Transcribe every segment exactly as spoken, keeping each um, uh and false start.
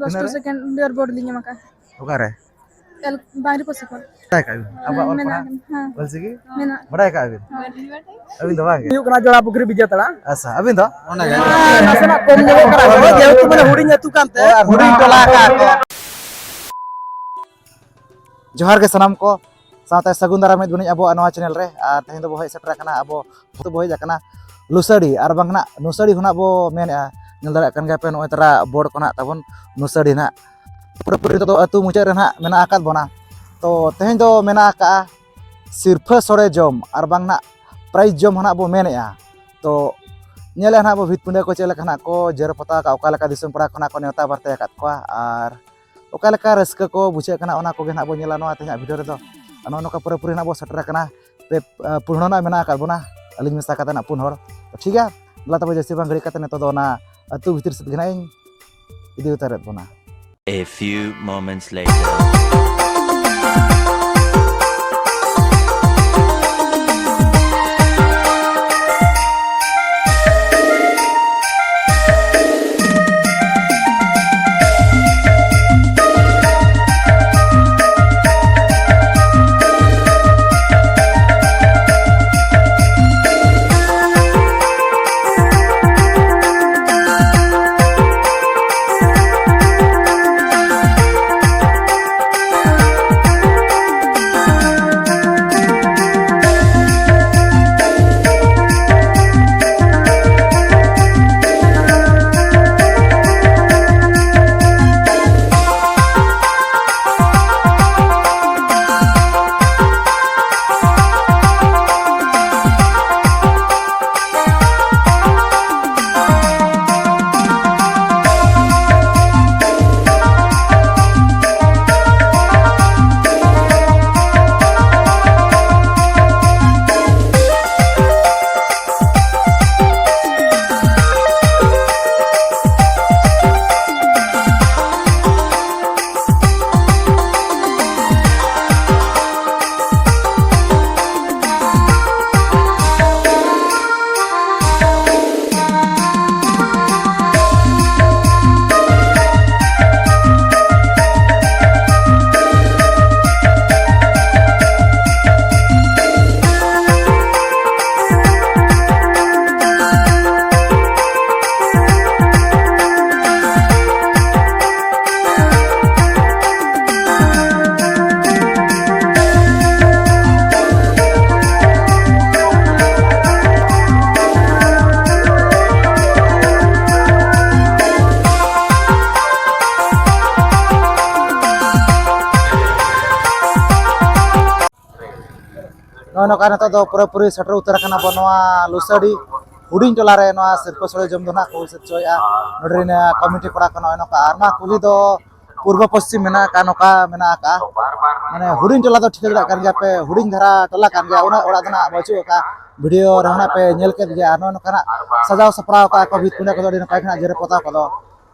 Plus two ᱛᱤᱱᱟᱹᱜ ᱨᱮ? Second year board ᱞᱤᱧ ᱮᱢ ᱟᱠᱟᱫᱼᱟ᱾ ᱚᱠᱟᱨᱮ? ᱮᱞ-, ᱵᱟᱝᱨᱤ ᱯᱟᱹᱥᱤ ᱠᱷᱚᱱ᱾ ᱵᱟᱰᱟᱭ ᱠᱟᱜ ᱵᱤᱱ ᱟᱵᱚᱣᱟᱜ ᱚᱞ ᱢᱮᱱᱟᱜ ᱯᱟᱲᱦᱟᱣ? ᱟᱠᱟᱫᱟ, ᱦᱮᱸ᱾ ᱚᱞᱪᱤᱠᱤ? ᱢᱮᱱᱟᱜ᱾ ᱵᱟᱰᱟᱭ ᱠᱟᱜ ᱵᱤᱱ? ᱦᱳᱭ᱾ ᱟᱹᱵᱤᱱ ᱫᱚ ᱵᱟᱝ ᱜᱮ? ᱦᱩᱭᱩᱜ ᱠᱟᱱᱟ ᱡᱚᱲᱟᱯᱩᱠᱷᱨᱤ ᱵᱤᱡᱮᱛᱟᱲᱟ᱾ ᱟᱪᱪᱷᱟ, ᱟᱹᱵᱤᱱ ᱫᱚ? ᱱᱟᱥᱮᱱᱟᱜ ᱠᱚᱢ ᱧᱚᱜᱚᱜ ᱠᱟᱱᱟ, ᱡᱮᱦᱮᱛᱩ ᱢᱟᱱᱮ ᱦᱩᱰᱤᱧ ᱟᱹᱛᱩ ᱠᱟᱱᱛᱮ᱾ ᱦᱩᱰᱤᱧ ᱴᱚᱞᱟ ᱠᱟᱱ ᱛᱮ᱾ ᱡᱚᱦᱟᱨ ᱜᱮ ᱥᱟᱱᱟᱢ ᱠᱚ, ᱥᱟᱶᱛᱮ ᱥᱟᱹᱜᱩᱱ ᱫᱟᱨᱟᱢ ᱮᱫ ᱵᱚᱱᱟᱹᱧ ᱟᱵᱚᱣᱟᱜ ᱱᱚᱣᱟ ᱪᱮᱱᱮᱞ ᱨᱮ᱾ ᱟᱨ ᱛᱮᱦᱮᱧ ᱫᱚᱵᱚ ᱦᱮᱡ ᱥᱮᱴᱮᱨ ᱟᱠᱟᱱᱟ ᱟᱵᱚ ᱟᱹᱛᱩ ᱵᱚ ᱦᱮᱡ ᱟᱠᱟᱱᱟ ᱞᱩᱥᱟᱹᱲᱤ, ᱟᱨ ᱵᱟᱝ ᱱᱟᱜ ᱱᱩᱥᱟᱹᱲᱤ ᱦᱚᱸ ᱱᱟᱜ ᱵᱚ ᱢᱮᱱᱮᱫᱼᱟ᱾ ᱧᱮᱞ ᱫᱟᱲᱮᱭᱟᱜ ᱠᱟᱱ ᱜᱮᱭᱟ ᱯᱮ, ᱱᱚᱜᱼᱚᱭ ᱛᱟᱨᱟ ᱵᱳᱨᱰ ᱠᱚ ᱱᱟᱜ ᱛᱟᱵᱚᱱ ᱱᱩᱥᱟᱹᱲᱤ ᱱᱟᱜ᱾ ᱯᱩᱨᱟᱹᱯᱩᱨᱤ ᱱᱤᱛᱚᱜ ᱫᱚ ᱟᱹᱛᱩ ᱢᱩᱪᱟᱹᱫ ᱨᱮ ᱱᱟᱜ ᱢᱮᱱᱟᱜ ᱟᱠᱟᱫ ᱵᱚᱱᱟ᱾ ᱛᱚ ᱛᱮᱦᱮᱧ ᱫᱚ ᱢᱮᱱᱟᱜ ᱟᱠᱟᱫᱼᱟ ᱥᱤᱨᱯᱷᱟᱹ ᱥᱚᱲᱮ ᱡᱚᱢ, ᱟᱨ ᱵᱟᱝ ᱱᱟᱜ ᱯᱨᱟᱭᱤᱡᱽ ᱡᱚᱢ ᱦᱚᱸ ᱱᱟᱜ ᱵᱚ ᱢᱮᱱᱮᱫᱼᱟ᱾ ᱛᱚ ᱧᱮᱞᱮᱫ ᱱᱟᱜ ᱵᱚ ᱵᱷᱤᱛ ᱯᱤᱸᱰᱟᱹ ᱠᱚ ᱪᱮᱫ ᱞᱮᱠᱟ ᱱᱟᱜ ᱠᱚ ᱡᱮᱨ ᱯᱚᱛᱟᱣ ᱟᱠᱟᱫ, ᱚᱠᱟ ᱞᱮᱠᱟ ᱫᱤᱥᱚᱢ ᱯᱟᱲᱟ ᱠᱷᱚᱱᱟᱜ ᱠᱚ ᱱᱮᱣᱛᱟ ᱵᱟᱨᱛᱮ ᱟᱠᱟᱫ ᱠᱚᱣᱟ, ᱟᱨ ᱚᱠᱟ ᱞᱮᱠᱟ ᱨᱟᱹᱥᱠᱟᱹ ᱠᱚ ᱵᱩᱡᱷᱟᱹᱜ ᱠᱟᱱᱟ, ᱚᱱᱟ ᱠᱚᱜᱮ ᱱᱟᱜ ᱵᱚ ᱧᱮᱞᱟ ᱱᱚᱣᱟ ᱛᱮᱦᱮᱧᱟᱜ ᱵᱷᱤᱰᱤᱭᱳ ᱨᱮᱫᱚ᱾ ᱟᱨ ᱱᱚᱜᱼᱚ ᱱᱚᱝᱠᱟ ᱯᱩᱨᱟᱹᱯᱩᱨᱤ ᱱᱟᱜ ᱵᱚ ᱥᱮᱴᱮᱨ ᱟᱠᱟᱱᱟ᱾ ᱯᱮ, ᱟ, ᱯᱩᱱ ᱦᱚᱲ ᱱᱟᱜ ᱢᱮᱱᱟᱜ ᱟᱠᱟᱫ ᱵᱚᱱᱟ, ᱟᱹᱞᱤᱧ ᱢᱮᱥᱟ ᱠᱟᱛᱮ ᱱᱟᱜ ᱯᱩᱱ ᱦᱚᱲ᱾ ᱛᱚ ᱴᱷᱤᱠ ᱜᱮᱭᱟ, ᱫᱮᱞᱟ ᱛᱚᱵᱮ ᱡᱟᱹᱥᱛᱤ ᱵᱟᱝ ᱜᱷᱟᱹᱲᱤᱡ ᱠᱟᱛᱮ ᱱᱤᱛᱚᱜ ᱫᱚ ᱚᱱᱟ ᱟᱹᱛᱩ ᱵᱷᱤᱛᱤᱨ ᱥᱮᱫ ᱜᱮ ᱱᱟᱜ ᱤᱧ ᱤᱫᱤ ᱩᱛᱟᱹᱨᱮᱫ ᱵᱚᱱᱟ᱾ A few moments later. ᱱᱚᱝᱠᱟ ᱱᱤᱛᱚᱜ ᱫᱚ ᱯᱩᱨᱟᱹᱯᱩᱨᱤ ᱥᱮᱴᱮᱨ ᱩᱛᱟᱹᱨ ᱟᱠᱟᱱᱟ ᱵᱚᱱ ᱱᱚᱣᱟ ᱞᱩᱥᱟᱹᱰᱤ ᱦᱩᱰᱤᱧ ᱴᱚᱞᱟ ᱨᱮ᱾ ᱱᱚᱣᱟ ᱥᱤᱨᱯᱟᱹ ᱥᱳᱲᱮ ᱡᱚᱢ ᱫᱚ ᱱᱟᱜ ᱠᱚ ᱦᱩᱭ ᱥᱟᱹᱛ ᱦᱚᱪᱚᱭᱮᱫᱼᱟ ᱱᱚᱰᱮ ᱨᱮᱱ ᱠᱚᱢᱤᱴᱤ ᱠᱚᱲᱟ ᱠᱚ᱾ ᱱᱚᱜᱼᱚᱭ ᱱᱚᱝᱠᱟ, ᱟᱨ ᱱᱚᱣᱟ ᱠᱩᱞᱦᱤ ᱫᱚ ᱯᱩᱨᱵᱚ ᱯᱚᱥᱪᱤᱢ ᱢᱮᱱᱟᱜ ᱟᱠᱟᱫ, ᱱᱚᱝᱠᱟ ᱢᱮᱱᱟᱜ ᱟᱠᱟᱫᱼᱟ᱾ ᱢᱟᱱᱮ ᱦᱩᱰᱤᱧ ᱴᱚᱞᱟ ᱫᱚ ᱴᱷᱤᱠᱟᱹ ᱫᱟᱲᱮᱭᱟᱜ ᱠᱟᱱ ᱜᱮᱭᱟ ᱯᱮ, ᱦᱩᱰᱤᱧ ᱫᱷᱟᱨᱟ ᱴᱚᱞᱟ ᱠᱟᱱ ᱜᱮᱭᱟ, ᱩᱱᱟᱹᱜ ᱚᱲᱟᱜ ᱫᱚ ᱱᱟᱜ ᱵᱟᱹᱪᱩᱜ ᱟᱠᱟᱫᱼᱟ᱾ ᱵᱷᱤᱰᱤᱭᱳ ᱨᱮᱦᱚᱸ ᱱᱟᱜ ᱯᱮ ᱧᱮᱞ ᱠᱮᱫ ᱜᱮᱭᱟ, ᱟᱨ ᱱᱚᱜᱼᱚᱭ ᱱᱚᱝᱠᱟᱱᱟᱜ ᱥᱟᱡᱟᱣ ᱥᱟᱯᱲᱟᱣ ᱟᱠᱟᱫᱼᱟ ᱠᱚ ᱵᱷᱤᱛ ᱯᱤᱸᱰᱟᱹ ᱠᱚᱫᱚ ᱟᱹᱰᱤ ᱱᱟᱯᱟᱭ ᱜᱮ ᱱᱟᱜ ᱡᱮᱨᱮᱲ ᱯᱚᱛᱟᱣ ᱠᱚᱫᱚ᱾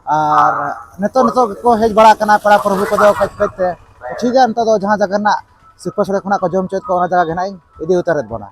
ᱟᱨ ᱱᱤᱛᱚᱜ, ᱱᱤᱛᱚᱜ ᱜᱮᱠᱚ ᱦᱮᱡ ᱵᱟᱲᱟ ᱟᱠᱟᱱᱟ ᱯᱮᱲᱟ ᱯᱨᱚᱵᱷᱩ ᱠᱚᱫᱚ ᱠᱟᱹᱡ ᱠᱟᱹᱡ ᱛᱮ᱾ ᱴᱷᱤᱠ ᱜᱮᱭᱟ, ᱱᱤᱛᱚᱜ ᱫᱚ ᱡᱟᱦᱟᱸ ᱡᱟᱭᱜᱟ ᱨᱮᱱᱟᱜ ᱥᱤᱨᱯᱟᱹ ᱥᱳᱲᱮ ᱠᱷᱚᱱᱟᱜ ᱠᱚ ᱡᱚᱢ ᱦᱚᱪᱚᱭᱮᱫ ᱠᱚᱣᱟ, ᱚᱱᱟ ᱡᱟᱭᱜᱟ ᱜᱮ ᱱᱟᱜ ᱤᱧ ᱤᱫᱤ ᱩᱛᱟᱹᱨᱮᱫ ᱵᱚᱱᱟ᱾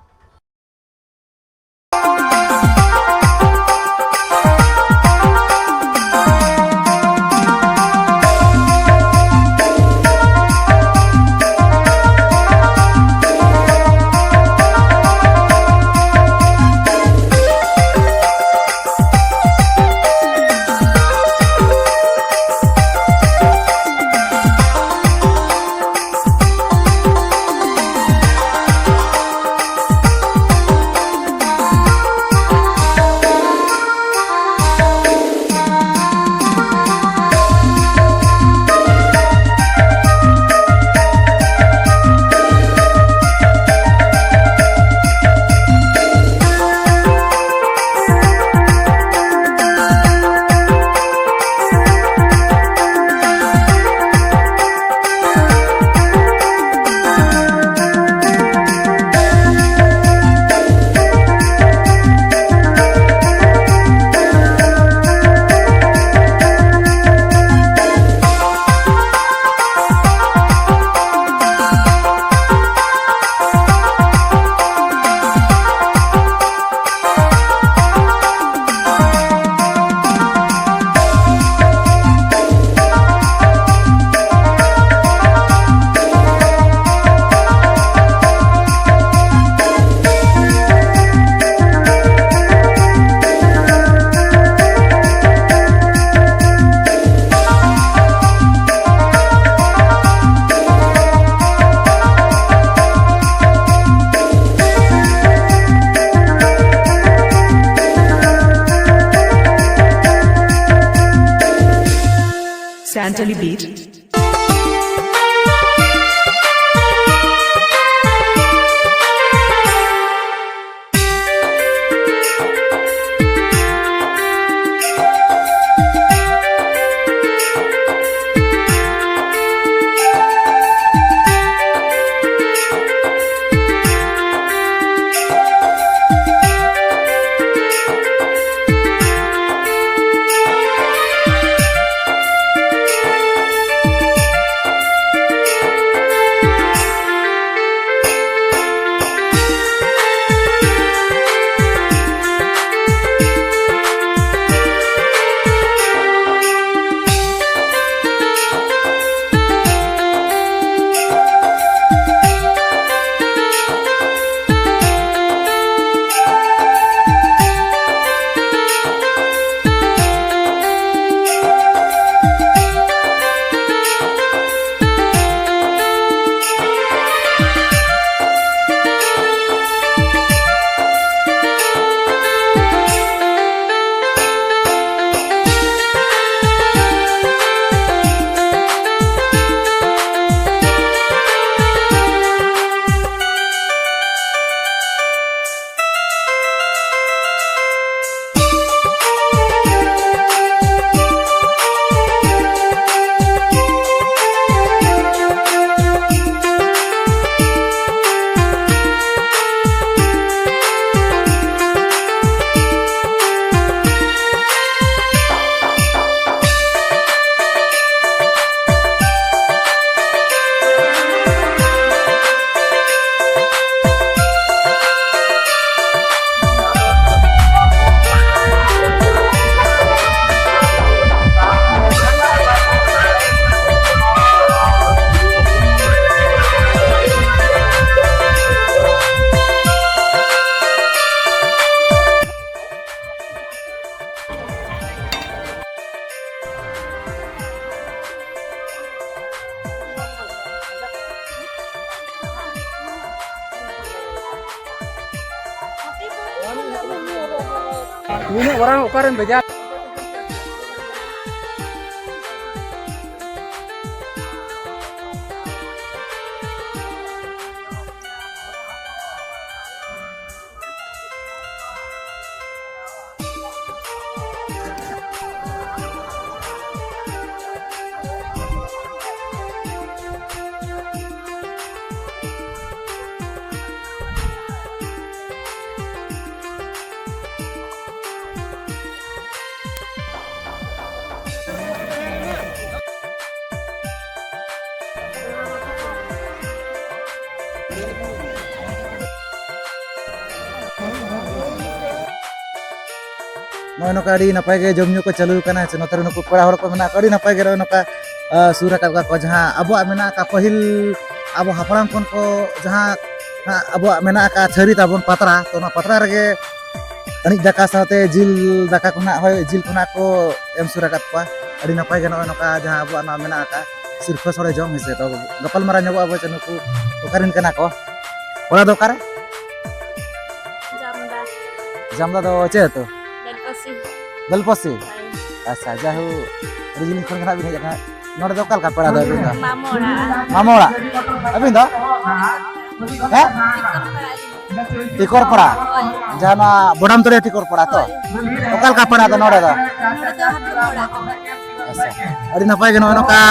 Santali Beat. ᱱᱩᱱᱟᱹᱜ ᱢᱟᱨᱟᱝ ᱚᱠᱟᱨᱮᱢ ᱵᱷᱮᱡᱟ? ᱱᱚᱜᱼᱚᱭ ᱱᱚᱝᱠᱟ ᱟᱹᱰᱤ ᱱᱟᱯᱟᱭ ᱜᱮ ᱡᱚᱢ ᱧᱩ ᱠᱚ ᱪᱟᱹᱞᱩ ᱟᱠᱟᱱᱟ, ᱥᱮ ᱱᱚᱛᱮ ᱨᱮ ᱱᱩᱠᱩ ᱯᱮᱲᱟ ᱦᱚᱲ ᱠᱚ ᱢᱮᱱᱟᱜ ᱠᱚᱣᱟ, ᱟᱹᱰᱤ ᱱᱟᱯᱟᱭ ᱜᱮ ᱱᱚᱜᱼᱚᱭ ᱱᱚᱝᱠᱟ, ᱟ, ᱥᱩᱨ ᱟᱠᱟᱫ ᱠᱚᱣᱟ ᱠᱚ, ᱡᱟᱦᱟᱸ ᱟᱵᱚᱣᱟᱜ ᱢᱮᱱᱟᱜ ᱟᱠᱟᱫ ᱯᱟᱹᱦᱤᱞ ᱟᱵᱚ ᱦᱟᱯᱲᱟᱢ ᱠᱷᱚᱱ ᱠᱚ ᱡᱟᱦᱟᱸ ᱦᱟᱸᱜ ᱟᱵᱚᱣᱟᱜ ᱢᱮᱱᱟᱜ ᱟᱠᱟᱫ ᱛᱷᱟᱹᱨᱤ ᱛᱟᱵᱚᱱ ᱯᱟᱛᱲᱟ, ᱛᱚ ᱚᱱᱟ ᱯᱟᱛᱲᱟ ᱨᱮᱜᱮ ᱟᱹᱬᱤᱡ ᱫᱟᱠᱟ ᱥᱟᱶᱛᱮ ᱡᱤᱞ ᱫᱟᱠᱟ ᱠᱚ ᱱᱟᱜ, ᱦᱳᱭ, ᱡᱤᱞ ᱠᱚ ᱱᱟᱜ ᱠᱚ ᱮᱢ ᱥᱩᱨ ᱟᱠᱟᱫ ᱠᱚᱣᱟ᱾ ᱟᱹᱰᱤ ᱱᱟᱯᱟᱭ ᱜᱮ ᱱᱚᱜᱼᱚᱭ ᱱᱚᱝᱠᱟ ᱡᱟᱦᱟᱸ ᱟᱵᱚᱣᱟᱜ ᱱᱚᱣᱟ ᱢᱮᱱᱟᱜ ᱟᱠᱟᱫ ᱥᱤᱨᱯᱟᱹ ᱥᱚᱲᱮ ᱡᱚᱢ ᱦᱮᱸᱥᱮ᱾ ᱛᱚ ᱜᱟᱯᱟᱞ ᱢᱟᱨᱟᱣ ᱧᱚᱜᱚᱜ ᱟᱵᱚ ᱡᱮ ᱱᱩᱠᱩ ᱚᱠᱟᱨᱮᱱ ᱠᱟᱱᱟ ᱠᱚ᱾ ᱚᱲᱟᱜ ᱫᱚ ᱚᱠᱟᱨᱮ? ᱡᱟᱢᱫᱟ᱾ ᱡᱟᱢᱫᱟ ᱫᱚ ᱪᱮᱫ ᱟᱹᱛᱩ? ᱵᱮᱞᱯᱟᱥᱤ᱾ ᱵᱮᱞᱯᱟᱥᱤ? ᱦᱳᱭ᱾ ᱟᱪᱪᱷᱟ, ᱡᱟᱭᱦᱳᱠ, ᱟᱹᱰᱤ ᱡᱤᱞᱤᱧ ᱠᱷᱚᱱ ᱜᱮ ᱱᱟᱜ ᱵᱤᱱ ᱦᱮᱡ ᱟᱠᱟᱱᱟ᱾ ᱱᱚᱰᱮ ᱫᱚ ᱚᱠᱟ ᱞᱮᱠᱟ ᱯᱮᱲᱟ ᱫᱚ ᱟᱹᱵᱤᱱ ᱫᱚ? ᱢᱟᱢᱚ ᱚᱲᱟᱜ᱾ ᱢᱟᱢᱚ ᱚᱲᱟᱜ? ᱟᱹᱵᱤᱱ ᱫᱚ? ᱦᱮᱸ? ᱴᱤᱠᱚᱨ ᱯᱟᱲᱟ ᱟᱹᱞᱤᱧ᱾ ᱴᱤᱠᱚᱨ ᱯᱟᱲᱟ? ᱦᱳᱭ᱾ ᱡᱟᱦᱟᱸ ᱱᱚᱣᱟ ᱵᱚᱰᱟᱢ ᱛᱚᱲᱤᱭᱟ ᱴᱤᱠᱚᱨ ᱯᱟᱲᱟ ᱛᱚ? ᱦᱳᱭ᱾ ᱚᱠᱟ ᱞᱮᱠᱟ ᱯᱮᱲᱟ ᱫᱚ ᱱᱚᱰᱮ ᱫᱚ? ᱱᱚᱰᱮ ᱫᱚ ᱦᱟᱛᱚᱢ ᱚᱲᱟᱜ᱾ ᱟᱪᱪᱷᱟ᱾ ᱟᱹᱰᱤ ᱱᱟᱯᱟᱭ ᱜᱮ ᱱᱚᱜᱼᱚᱭ ᱱᱚᱝᱠᱟ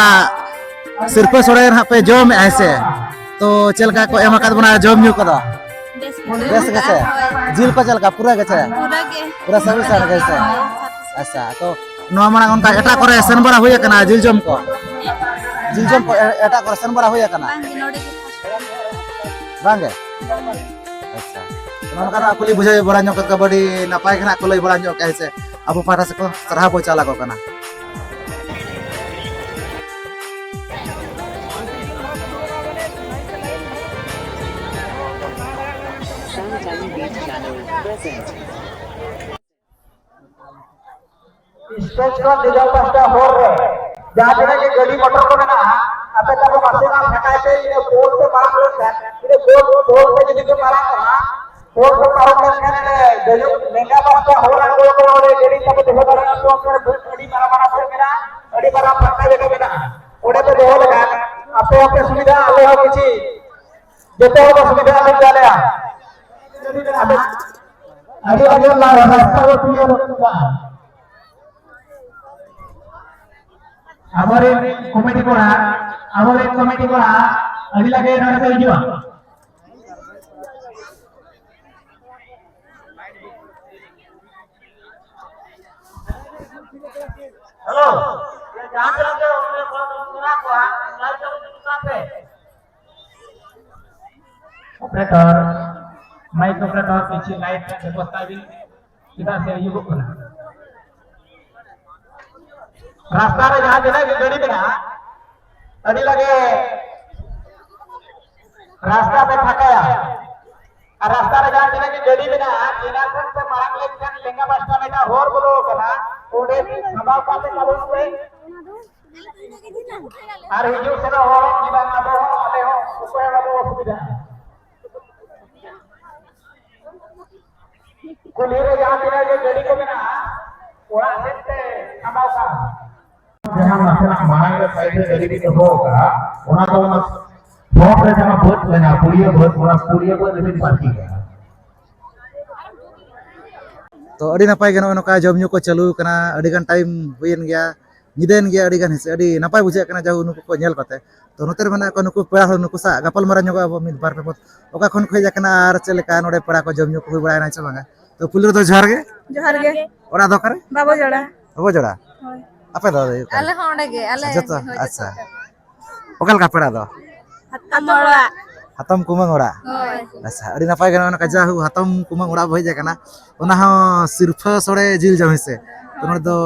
ᱥᱤᱨᱯᱟᱹ ᱥᱚᱲᱮ ᱱᱟᱦᱟᱜ ᱯᱮ ᱡᱚᱢᱮᱫᱼᱟ, ᱦᱮᱸ ᱥᱮ? ᱛᱚ ᱪᱮᱫ ᱞᱮᱠᱟ ᱠᱚ ᱮᱢ ᱟᱠᱟᱫ ᱵᱚᱱᱟ ᱡᱚᱢ ᱧᱩ ᱠᱚᱫᱚ? ᱵᱮᱥ ᱜᱮ᱾ ᱵᱮᱥ ᱜᱮ ᱥᱮ? ᱦᱳᱭ᱾ ᱡᱤᱞ ᱠᱚ ᱪᱮᱫ ᱞᱮᱠᱟ? ᱯᱩᱨᱟᱹ ᱜᱮ ᱥᱮ? ᱯᱩᱨᱟᱹ ᱜᱮ᱾ ᱯᱩᱨᱟᱹ ᱥᱟᱹᱨᱤ ᱥᱟᱹᱨᱤ ᱜᱮ ᱥᱮ? ᱦᱳᱭ, ᱥᱟᱹᱨᱤ ᱥᱟᱹᱨᱤ᱾ ᱟᱪᱪᱷᱟ, ᱛᱚ ᱱᱚᱣᱟ ᱢᱟᱲᱟᱝ ᱚᱱᱠᱟ ᱮᱴᱟᱜ ᱠᱚᱨᱮ ᱥᱮᱱ ᱵᱟᱲᱟ ᱦᱩᱭ ᱟᱠᱟᱱᱟ ᱡᱤᱞ ᱡᱚᱢ ᱠᱚ? ᱦᱮᱸ? ᱡᱤᱞ ᱡᱚᱢ ᱠᱚ ᱮ-, ᱮᱴᱟᱜ ᱠᱚᱨᱮ ᱥᱮᱱ ᱵᱟᱲᱟ ᱦᱩᱭ ᱟᱠᱟᱱᱟ? ᱵᱟᱝ ᱜᱮ, ᱱᱚᱰᱮ ᱜᱮ first time᱾ ᱵᱟᱝ ᱜᱮ? ᱵᱟᱝ ᱜᱮ᱾ ᱟᱪᱪᱷᱟ᱾ ᱱᱚᱜᱼᱚ ᱱᱚᱝᱠᱟ ᱱᱟᱜ ᱠᱩᱞᱤ ᱵᱩᱡᱷᱟᱹᱣ ᱵᱟᱲᱟ ᱧᱚᱜ ᱠᱟᱛᱮ ᱟᱹᱰᱤ ᱱᱟᱯᱟᱭ ᱜᱮ ᱱᱟᱜ ᱠᱚ ᱞᱟᱹᱭ ᱵᱟᱲᱟ ᱧᱚᱜ ᱠᱟᱜᱼᱟ, ᱦᱮᱸ ᱥᱮ? ᱟᱵᱚ ᱯᱟᱦᱴᱟ ᱥᱮᱫ ᱠᱷᱚᱱ ᱥᱟᱨᱦᱟᱣ ᱵᱚᱱ ᱪᱟᱞ ᱟᱠᱚ ᱠᱟᱱᱟ᱾ Stage ᱠᱷᱚᱱ ᱱᱤᱡᱚᱢ ᱯᱟᱥᱴᱟ ᱦᱚᱨ ᱨᱮ ᱡᱟᱦᱟᱸ ᱛᱤᱱᱟᱹᱜ ᱜᱮ ᱜᱟᱹᱰᱤ ᱢᱚᱴᱚᱨ ᱠᱚ ᱢᱮᱱᱟᱜᱼᱟ, ᱟᱯᱮ ᱛᱟᱵᱚ ᱱᱟᱥᱮᱱᱟᱜ ᱯᱷᱟᱸᱠᱟᱭ ᱯᱮ, ᱤᱱᱟᱹ ᱯᱳᱞ ᱛᱮ ᱢᱟᱲᱟᱝ ᱞᱮᱱᱠᱷᱟᱱ, ᱤᱱᱟᱹ ᱯᱳᱞ, ᱯᱳᱞ ᱛᱮ ᱡᱩᱫᱤ ᱯᱮ ᱢᱟᱲᱟᱝ ᱚᱜᱼᱟ, ᱦᱚᱲ ᱠᱚ ᱯᱟᱨᱚᱢ ᱞᱮᱱᱠᱷᱟᱱ ᱞᱮᱸᱜᱟ ᱯᱟᱦᱴᱟ ᱦᱚᱲ ᱟᱬᱜᱚ ᱠᱚ ᱚᱸᱰᱮ ᱜᱟᱹᱰᱤ ᱛᱟᱠᱚ ᱫᱚᱦᱚ ᱫᱟᱲᱮᱭᱟᱜᱼᱟ᱾ ᱟᱹᱰᱤ ᱢᱟᱨᱟᱝ ᱢᱟᱨᱟᱝ ᱵᱳᱴ ᱢᱮᱱᱟᱜᱼᱟ, ᱟᱹᱰᱤ ᱢᱟᱨᱟᱝ ᱯᱷᱟᱸᱠᱟ ᱡᱟᱭᱜᱟ ᱢᱮᱱᱟᱜᱼᱟ, ᱚᱸᱰᱮ ᱯᱮ ᱫᱚᱦᱚ ᱞᱮᱠᱷᱟᱱ ᱟᱯᱮ ᱦᱚᱸᱯᱮ ᱥᱩᱵᱤᱫᱷᱟ, ᱟᱞᱮ ᱦᱚᱸ ᱠᱤᱪᱷᱤ ᱡᱚᱛᱚ ᱦᱚᱲ ᱠᱚ ᱥᱩᱵᱤᱫᱷᱟ ᱟᱹᱰᱤ ᱟᱹᱰᱤ ᱟᱹᱰᱤ ᱨᱟᱥᱛᱟ ᱠᱚ ᱛᱮᱭᱟᱨ ᱠᱟᱜᱼᱟ᱾ ᱟᱵᱚᱨᱮᱱ ᱠᱚᱢᱤᱴᱤ ᱠᱚᱲᱟ, ᱟᱵᱚᱨᱮᱱ ᱠᱚᱢᱤᱴᱤ ᱠᱚᱲᱟ ᱟᱹᱰᱤ ᱞᱟᱜᱮ ᱱᱚᱰᱮ ᱠᱚ ᱦᱤᱡᱩᱜᱼᱟ᱾ ᱦᱮᱞᱳ, ᱡᱟᱦᱟᱸ ᱛᱤᱱᱟᱹᱜ ᱜᱮ ᱚᱸᱰᱮ ᱠᱷᱚᱱ ᱢᱮᱱᱟᱜ ᱠᱚᱣᱟ, ᱞᱟᱭᱤᱴ ᱪᱟᱹᱞᱩ ᱠᱟᱜ ᱯᱮ᱾ ᱚᱯᱟᱨᱮᱴᱚᱨ, ᱢᱟᱭᱤᱠ ᱚᱯᱟᱨᱮᱴᱚᱨ, ᱠᱤᱪᱷᱩ ᱞᱟᱭᱤᱴ ᱨᱮᱭᱟᱜ ᱵᱮᱵᱚᱥᱛᱷᱟ ᱵᱤᱱ, ᱪᱮᱫᱟᱜ ᱥᱮ ᱟᱹᱭᱩᱵᱚᱜ ᱠᱟᱱᱟ᱾ ᱨᱟᱥᱛᱟ ᱨᱮ ᱡᱟᱦᱟᱸ ᱛᱤᱱᱟᱹᱜ ᱜᱮ ᱜᱟᱹᱰᱤ ᱢᱮᱱᱟᱜᱼᱟ, ᱟᱹᱰᱤ ᱞᱟᱜᱮ ᱨᱟᱥᱛᱟ ᱯᱮ ᱯᱷᱟᱸᱠᱟᱭᱟ᱾ ᱟᱨ ᱨᱟᱥᱛᱟ ᱨᱮ ᱡᱟᱦᱟᱸ ᱛᱤᱱᱟᱹᱜ ᱜᱮ ᱜᱟᱹᱰᱤ ᱢᱮᱱᱟᱜᱼᱟ, ᱡᱮᱱᱟᱨᱮᱥᱚᱱ ᱛᱮ ᱢᱟᱲᱟᱝ ᱞᱮᱱᱠᱷᱟᱱ ᱞᱮᱸᱜᱟ ᱯᱟᱥᱴᱟ ᱢᱤᱫᱴᱟᱝ ᱦᱚᱨ ᱵᱚᱞᱚ ᱟᱠᱟᱱᱟ, ᱚᱸᱰᱮ ᱥᱟᱢᱵᱟᱣ ᱠᱟᱛᱮ ᱪᱟᱞᱩᱜ ᱯᱮ᱾ ᱟᱨ ᱦᱤᱡᱩᱜ ᱥᱮᱱᱚᱜ ᱦᱚᱲ ᱦᱚᱸ ᱡᱩᱫᱤ ᱵᱟᱝ ᱟᱵᱚ ᱦᱚᱸ, ᱟᱞᱮ ᱦᱚᱸ ᱚᱠᱚᱭ ᱦᱚᱸ ᱵᱟᱵᱚ ᱚᱥᱩᱵᱤᱫᱷᱟᱜᱼᱟ᱾ ᱠᱩᱞᱦᱤ ᱨᱮ ᱡᱟᱦᱟᱸ ᱛᱤᱱᱟᱹᱜ ᱜᱮ ᱜᱟᱹᱰᱤ ᱠᱚ ᱢᱮᱱᱟᱜᱼᱟ, ᱚᱲᱟᱜ ᱥᱮᱫ ᱛᱮ ᱥᱟᱢᱵᱟᱣ ᱠᱟᱜ ᱢᱮ᱾ ᱡᱟᱦᱟᱸ ᱱᱟᱥᱮᱱᱟᱜ ᱢᱟᱲᱟᱝ ᱨᱮ ᱥᱟᱭᱤᱰ ᱨᱮ ᱜᱟᱹᱰᱤ ᱵᱤᱱ ᱫᱚᱦᱚ ᱟᱠᱟᱫᱼᱟ, ᱚᱱᱟ ᱫᱚ ᱚᱱᱟ ᱯᱷᱨᱚᱱᱴ ᱨᱮ ᱡᱟᱦᱟᱸ ᱵᱟᱹᱫᱽ ᱢᱮᱱᱟᱜᱼᱟ, ᱯᱩᱲᱤᱭᱟᱹ ᱵᱟᱹᱫᱽ, ᱚᱱᱟ ᱯᱩᱲᱤᱭᱟᱹ ᱵᱟᱹᱫᱽ ᱨᱮᱵᱤᱱ ᱯᱟᱨᱠᱤᱝ ᱠᱟᱜᱼᱟ᱾ ᱛᱚ ᱟᱹᱰᱤ ᱱᱟᱯᱟᱭ ᱜᱮ ᱱᱚᱜᱼᱚᱭ ᱱᱚᱝᱠᱟ ᱡᱚᱢ ᱧᱩ ᱠᱚ ᱪᱟᱹᱞᱩ ᱟᱠᱟᱱᱟ, ᱟᱹᱰᱤ ᱜᱟᱱ ᱴᱟᱭᱤᱢ ᱦᱩᱭᱮᱱ ᱜᱮᱭᱟ, ᱧᱤᱫᱟᱹᱭᱮᱱ ᱜᱮᱭᱟ ᱟᱹᱰᱤ ᱜᱟᱱ, ᱦᱮᱸ ᱥᱮ, ᱟᱹᱰᱤ ᱱᱟᱯᱟᱭ ᱵᱩᱡᱷᱟᱹᱜ ᱠᱟᱱᱟ ᱡᱟᱦᱳᱠ ᱱᱩᱠᱩ ᱠᱚ ᱧᱮᱞ ᱠᱟᱛᱮ᱾ ᱛᱚ ᱱᱚᱛᱮ ᱨᱮ ᱢᱮᱱᱟᱜ ᱠᱚᱣᱟ ᱱᱩᱠᱩ ᱯᱮᱲᱟ ᱦᱚᱲ, ᱱᱩᱠᱩ ᱥᱟᱶ ᱜᱟᱯᱟᱞ ᱢᱟᱨᱟᱣ ᱧᱚᱜᱚᱜ ᱟᱵᱚ ᱢᱤᱫ ᱵᱟᱨ ᱯᱮ ᱯᱚᱫ᱾ ᱚᱠᱟ ᱠᱷᱚᱱ ᱠᱚ ᱦᱮᱡ ᱟᱠᱟᱱᱟ ᱟᱨ ᱪᱮᱫ ᱞᱮᱠᱟ ᱱᱚᱰᱮ ᱯᱮᱲᱟ ᱠᱚ ᱡᱚᱢ ᱧᱩ ᱠᱚ ᱦᱩᱭ ᱵᱟᱲᱟᱭᱮᱱᱟ ᱥᱮ ᱵᱟᱝᱟ? ᱛᱚ ᱯᱩᱭᱞᱩ ᱨᱮᱫᱚ ᱡᱚᱦᱟᱨ ᱜᱮ᱾ ᱡᱚᱦᱟᱨ ᱜᱮ᱾ ᱚᱲᱟᱜ ᱫᱚ ᱚᱠᱟᱨᱮ? ᱵᱟᱵᱚ ᱡᱚᱲᱟ᱾ ᱵᱟᱵᱚ ᱡᱚᱲᱟ? ᱦᱳᱭ᱾ ᱟᱯᱮ ᱫᱚ ᱚᱠᱟᱨᱮ? ᱟᱞᱮ ᱦᱚᱸ ᱚᱸᱰᱮ ᱜᱮ, ᱟᱞᱮ ᱟᱪᱪᱷᱟ, ᱡᱚᱛᱚ, ᱦᱳᱭ, ᱟᱪᱪᱷᱟ᱾ ᱡᱚᱛᱚ᱾ ᱚᱠᱟ ᱞᱮᱠᱟ ᱯᱮᱲᱟ ᱫᱚ? ᱦᱟᱛᱚᱢ ᱚᱲᱟᱜ᱾ ᱦᱟᱛᱚᱢ ᱠᱩᱢᱟᱹᱝ ᱚᱲᱟᱜ? ᱦᱳᱭ᱾ ᱟᱪᱪᱷᱟ, ᱟᱹᱰᱤ ᱱᱟᱯᱟᱭ ᱜᱮ ᱱᱚᱜᱼᱚ ᱱᱚᱝᱠᱟ ᱡᱟᱭᱦᱳᱠ ᱦᱟᱛᱚᱢ ᱠᱩᱢᱟᱹᱝ ᱚᱲᱟᱜ ᱵᱚ ᱦᱮᱡ ᱟᱠᱟᱱᱟ, ᱚᱱᱟ ᱦᱚᱸ ᱥᱤᱨᱯᱷᱟᱹ ᱥᱚᱲᱮ ᱡᱤᱞ ᱡᱚᱢ, ᱦᱮᱸ ᱥᱮ? ᱛᱚ ᱱᱚᱰᱮ ᱫᱚ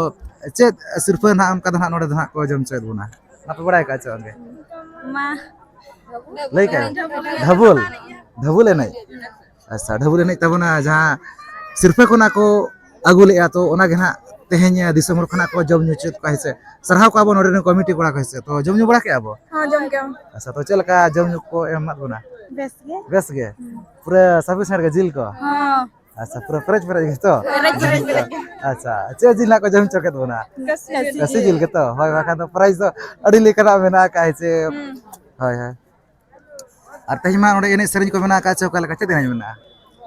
ᱪᱮᱫ ᱥᱤᱨᱯᱷᱟᱹ ᱱᱟᱦᱟᱜ ᱚᱱᱠᱟ ᱫᱚ ᱱᱟᱦᱟᱜ ᱱᱚᱰᱮ ᱫᱚ ᱱᱟᱦᱟᱜ ᱠᱚ ᱡᱚᱢ ᱦᱚᱪᱚᱭᱮᱫ ᱵᱚᱱᱟ? ᱚᱱᱟ ᱯᱮ ᱵᱟᱲᱟᱭ ᱠᱟᱜᱼᱟ ᱪᱮ ᱵᱟᱝᱜᱮ? ᱢᱟ᱾ ᱞᱟᱹᱭ ᱠᱟᱜ ᱟᱹᱧ᱾ ᱰᱷᱟᱹᱵᱩᱞ᱾ ᱰᱷᱟᱹᱵᱩᱞ? ᱰᱷᱟᱹᱵᱩᱞ ᱮᱱᱮᱡ? ᱟᱪᱪᱷᱟ, ᱰᱷᱟᱹᱵᱩᱞ ᱮᱱᱮᱡ ᱛᱟᱵᱚᱱᱟ, ᱡᱟᱦᱟᱸ ᱥᱤᱨᱯᱷᱟᱹ ᱠᱷᱚᱱᱟᱜ ᱠᱚ ᱟᱹᱜᱩ ᱞᱮᱜᱼᱟ, ᱛᱚ ᱚᱱᱟ ᱜᱮ ᱱᱟᱦᱟᱜ ᱛᱮᱦᱮᱧ ᱫᱤᱥᱚᱢ ᱦᱚᱲ ᱠᱷᱚᱱᱟᱜ ᱠᱚ ᱡᱚᱢ ᱧᱩ ᱦᱚᱪᱚᱭᱮᱫ ᱠᱚᱣᱟ, ᱦᱮᱸ ᱥᱮ? ᱥᱟᱨᱦᱟᱣ ᱠᱚᱣᱟ ᱵᱚᱱ ᱱᱚᱰᱮ ᱨᱮᱱ ᱠᱚᱢᱤᱴᱤ ᱠᱚᱲᱟ ᱠᱚ, ᱦᱮᱸ ᱥᱮ? ᱛᱚ ᱡᱚᱢ ᱧᱩ ᱵᱟᱲᱟ ᱠᱮᱜᱼᱟ ᱵᱚ? ᱦᱚᱸ, ᱡᱚᱢ ᱠᱮᱜᱼᱟ᱾ ᱟᱪᱪᱷᱟ, ᱛᱚ ᱪᱮᱫ ᱞᱮᱠᱟ ᱡᱚᱢ ᱧᱩ ᱠᱚ ᱮᱢ ᱮᱢᱟᱫ ᱵᱚᱱᱟ? ᱵᱮᱥ ᱜᱮ᱾ ᱵᱮᱥ ᱜᱮ? ᱦᱩᱸ᱾ ᱯᱩᱨᱟᱹ ᱥᱟᱯᱷᱤᱥᱤᱭᱮᱱᱴ ᱜᱮ ᱡᱤᱞ ᱠᱚ? ᱦᱚᱸ᱾ ᱟᱪᱪᱷᱟ, ᱯᱩᱨᱟᱹ ᱯᱮᱨᱮᱡ ᱯᱮᱨᱮᱡ ᱜᱮ ᱛᱚ? ᱯᱮᱨᱮᱡ ᱯᱮᱨᱮᱡ ᱜᱮ᱾ ᱟᱪᱪᱷᱟ, ᱪᱮᱫ ᱡᱤᱞ ᱦᱟᱸᱜ ᱠᱚ ᱡᱚᱢ ᱦᱚᱪᱚ ᱠᱮᱫ ᱵᱚᱱᱟ? ᱠᱟᱹᱥᱤ ᱡᱤᱞ᱾ ᱠᱟᱹᱥᱤ ᱡᱤᱞ ᱜᱮ ᱛᱚ? ᱦᱳᱭ, ᱵᱟᱠᱷᱟᱱ ᱫᱚ ᱯᱨᱟᱭᱤᱡᱽ ᱫᱚ ᱟᱹᱰᱤ ᱞᱮᱠᱟᱱᱟᱜ ᱢᱮᱱᱟᱜ ᱟᱠᱟᱫ, ᱦᱮᱸ ᱥᱮ? ᱦᱩᱸ᱾ ᱦᱳᱭ, ᱦᱳᱭ᱾ ᱟᱨ ᱛᱮᱦᱮᱧ ᱢᱟ ᱚᱸᱰᱮ ᱮᱱᱮᱡ ᱥᱮᱨᱮᱧ ᱠᱚ ᱢᱮᱱᱟᱜ ᱟᱠᱟᱫ, ᱪᱮ ᱚᱠᱟ ᱞᱮᱠᱟ, ᱪᱮᱫ ᱮᱱᱮᱡ ᱢᱮᱱᱟᱜᱼᱟ?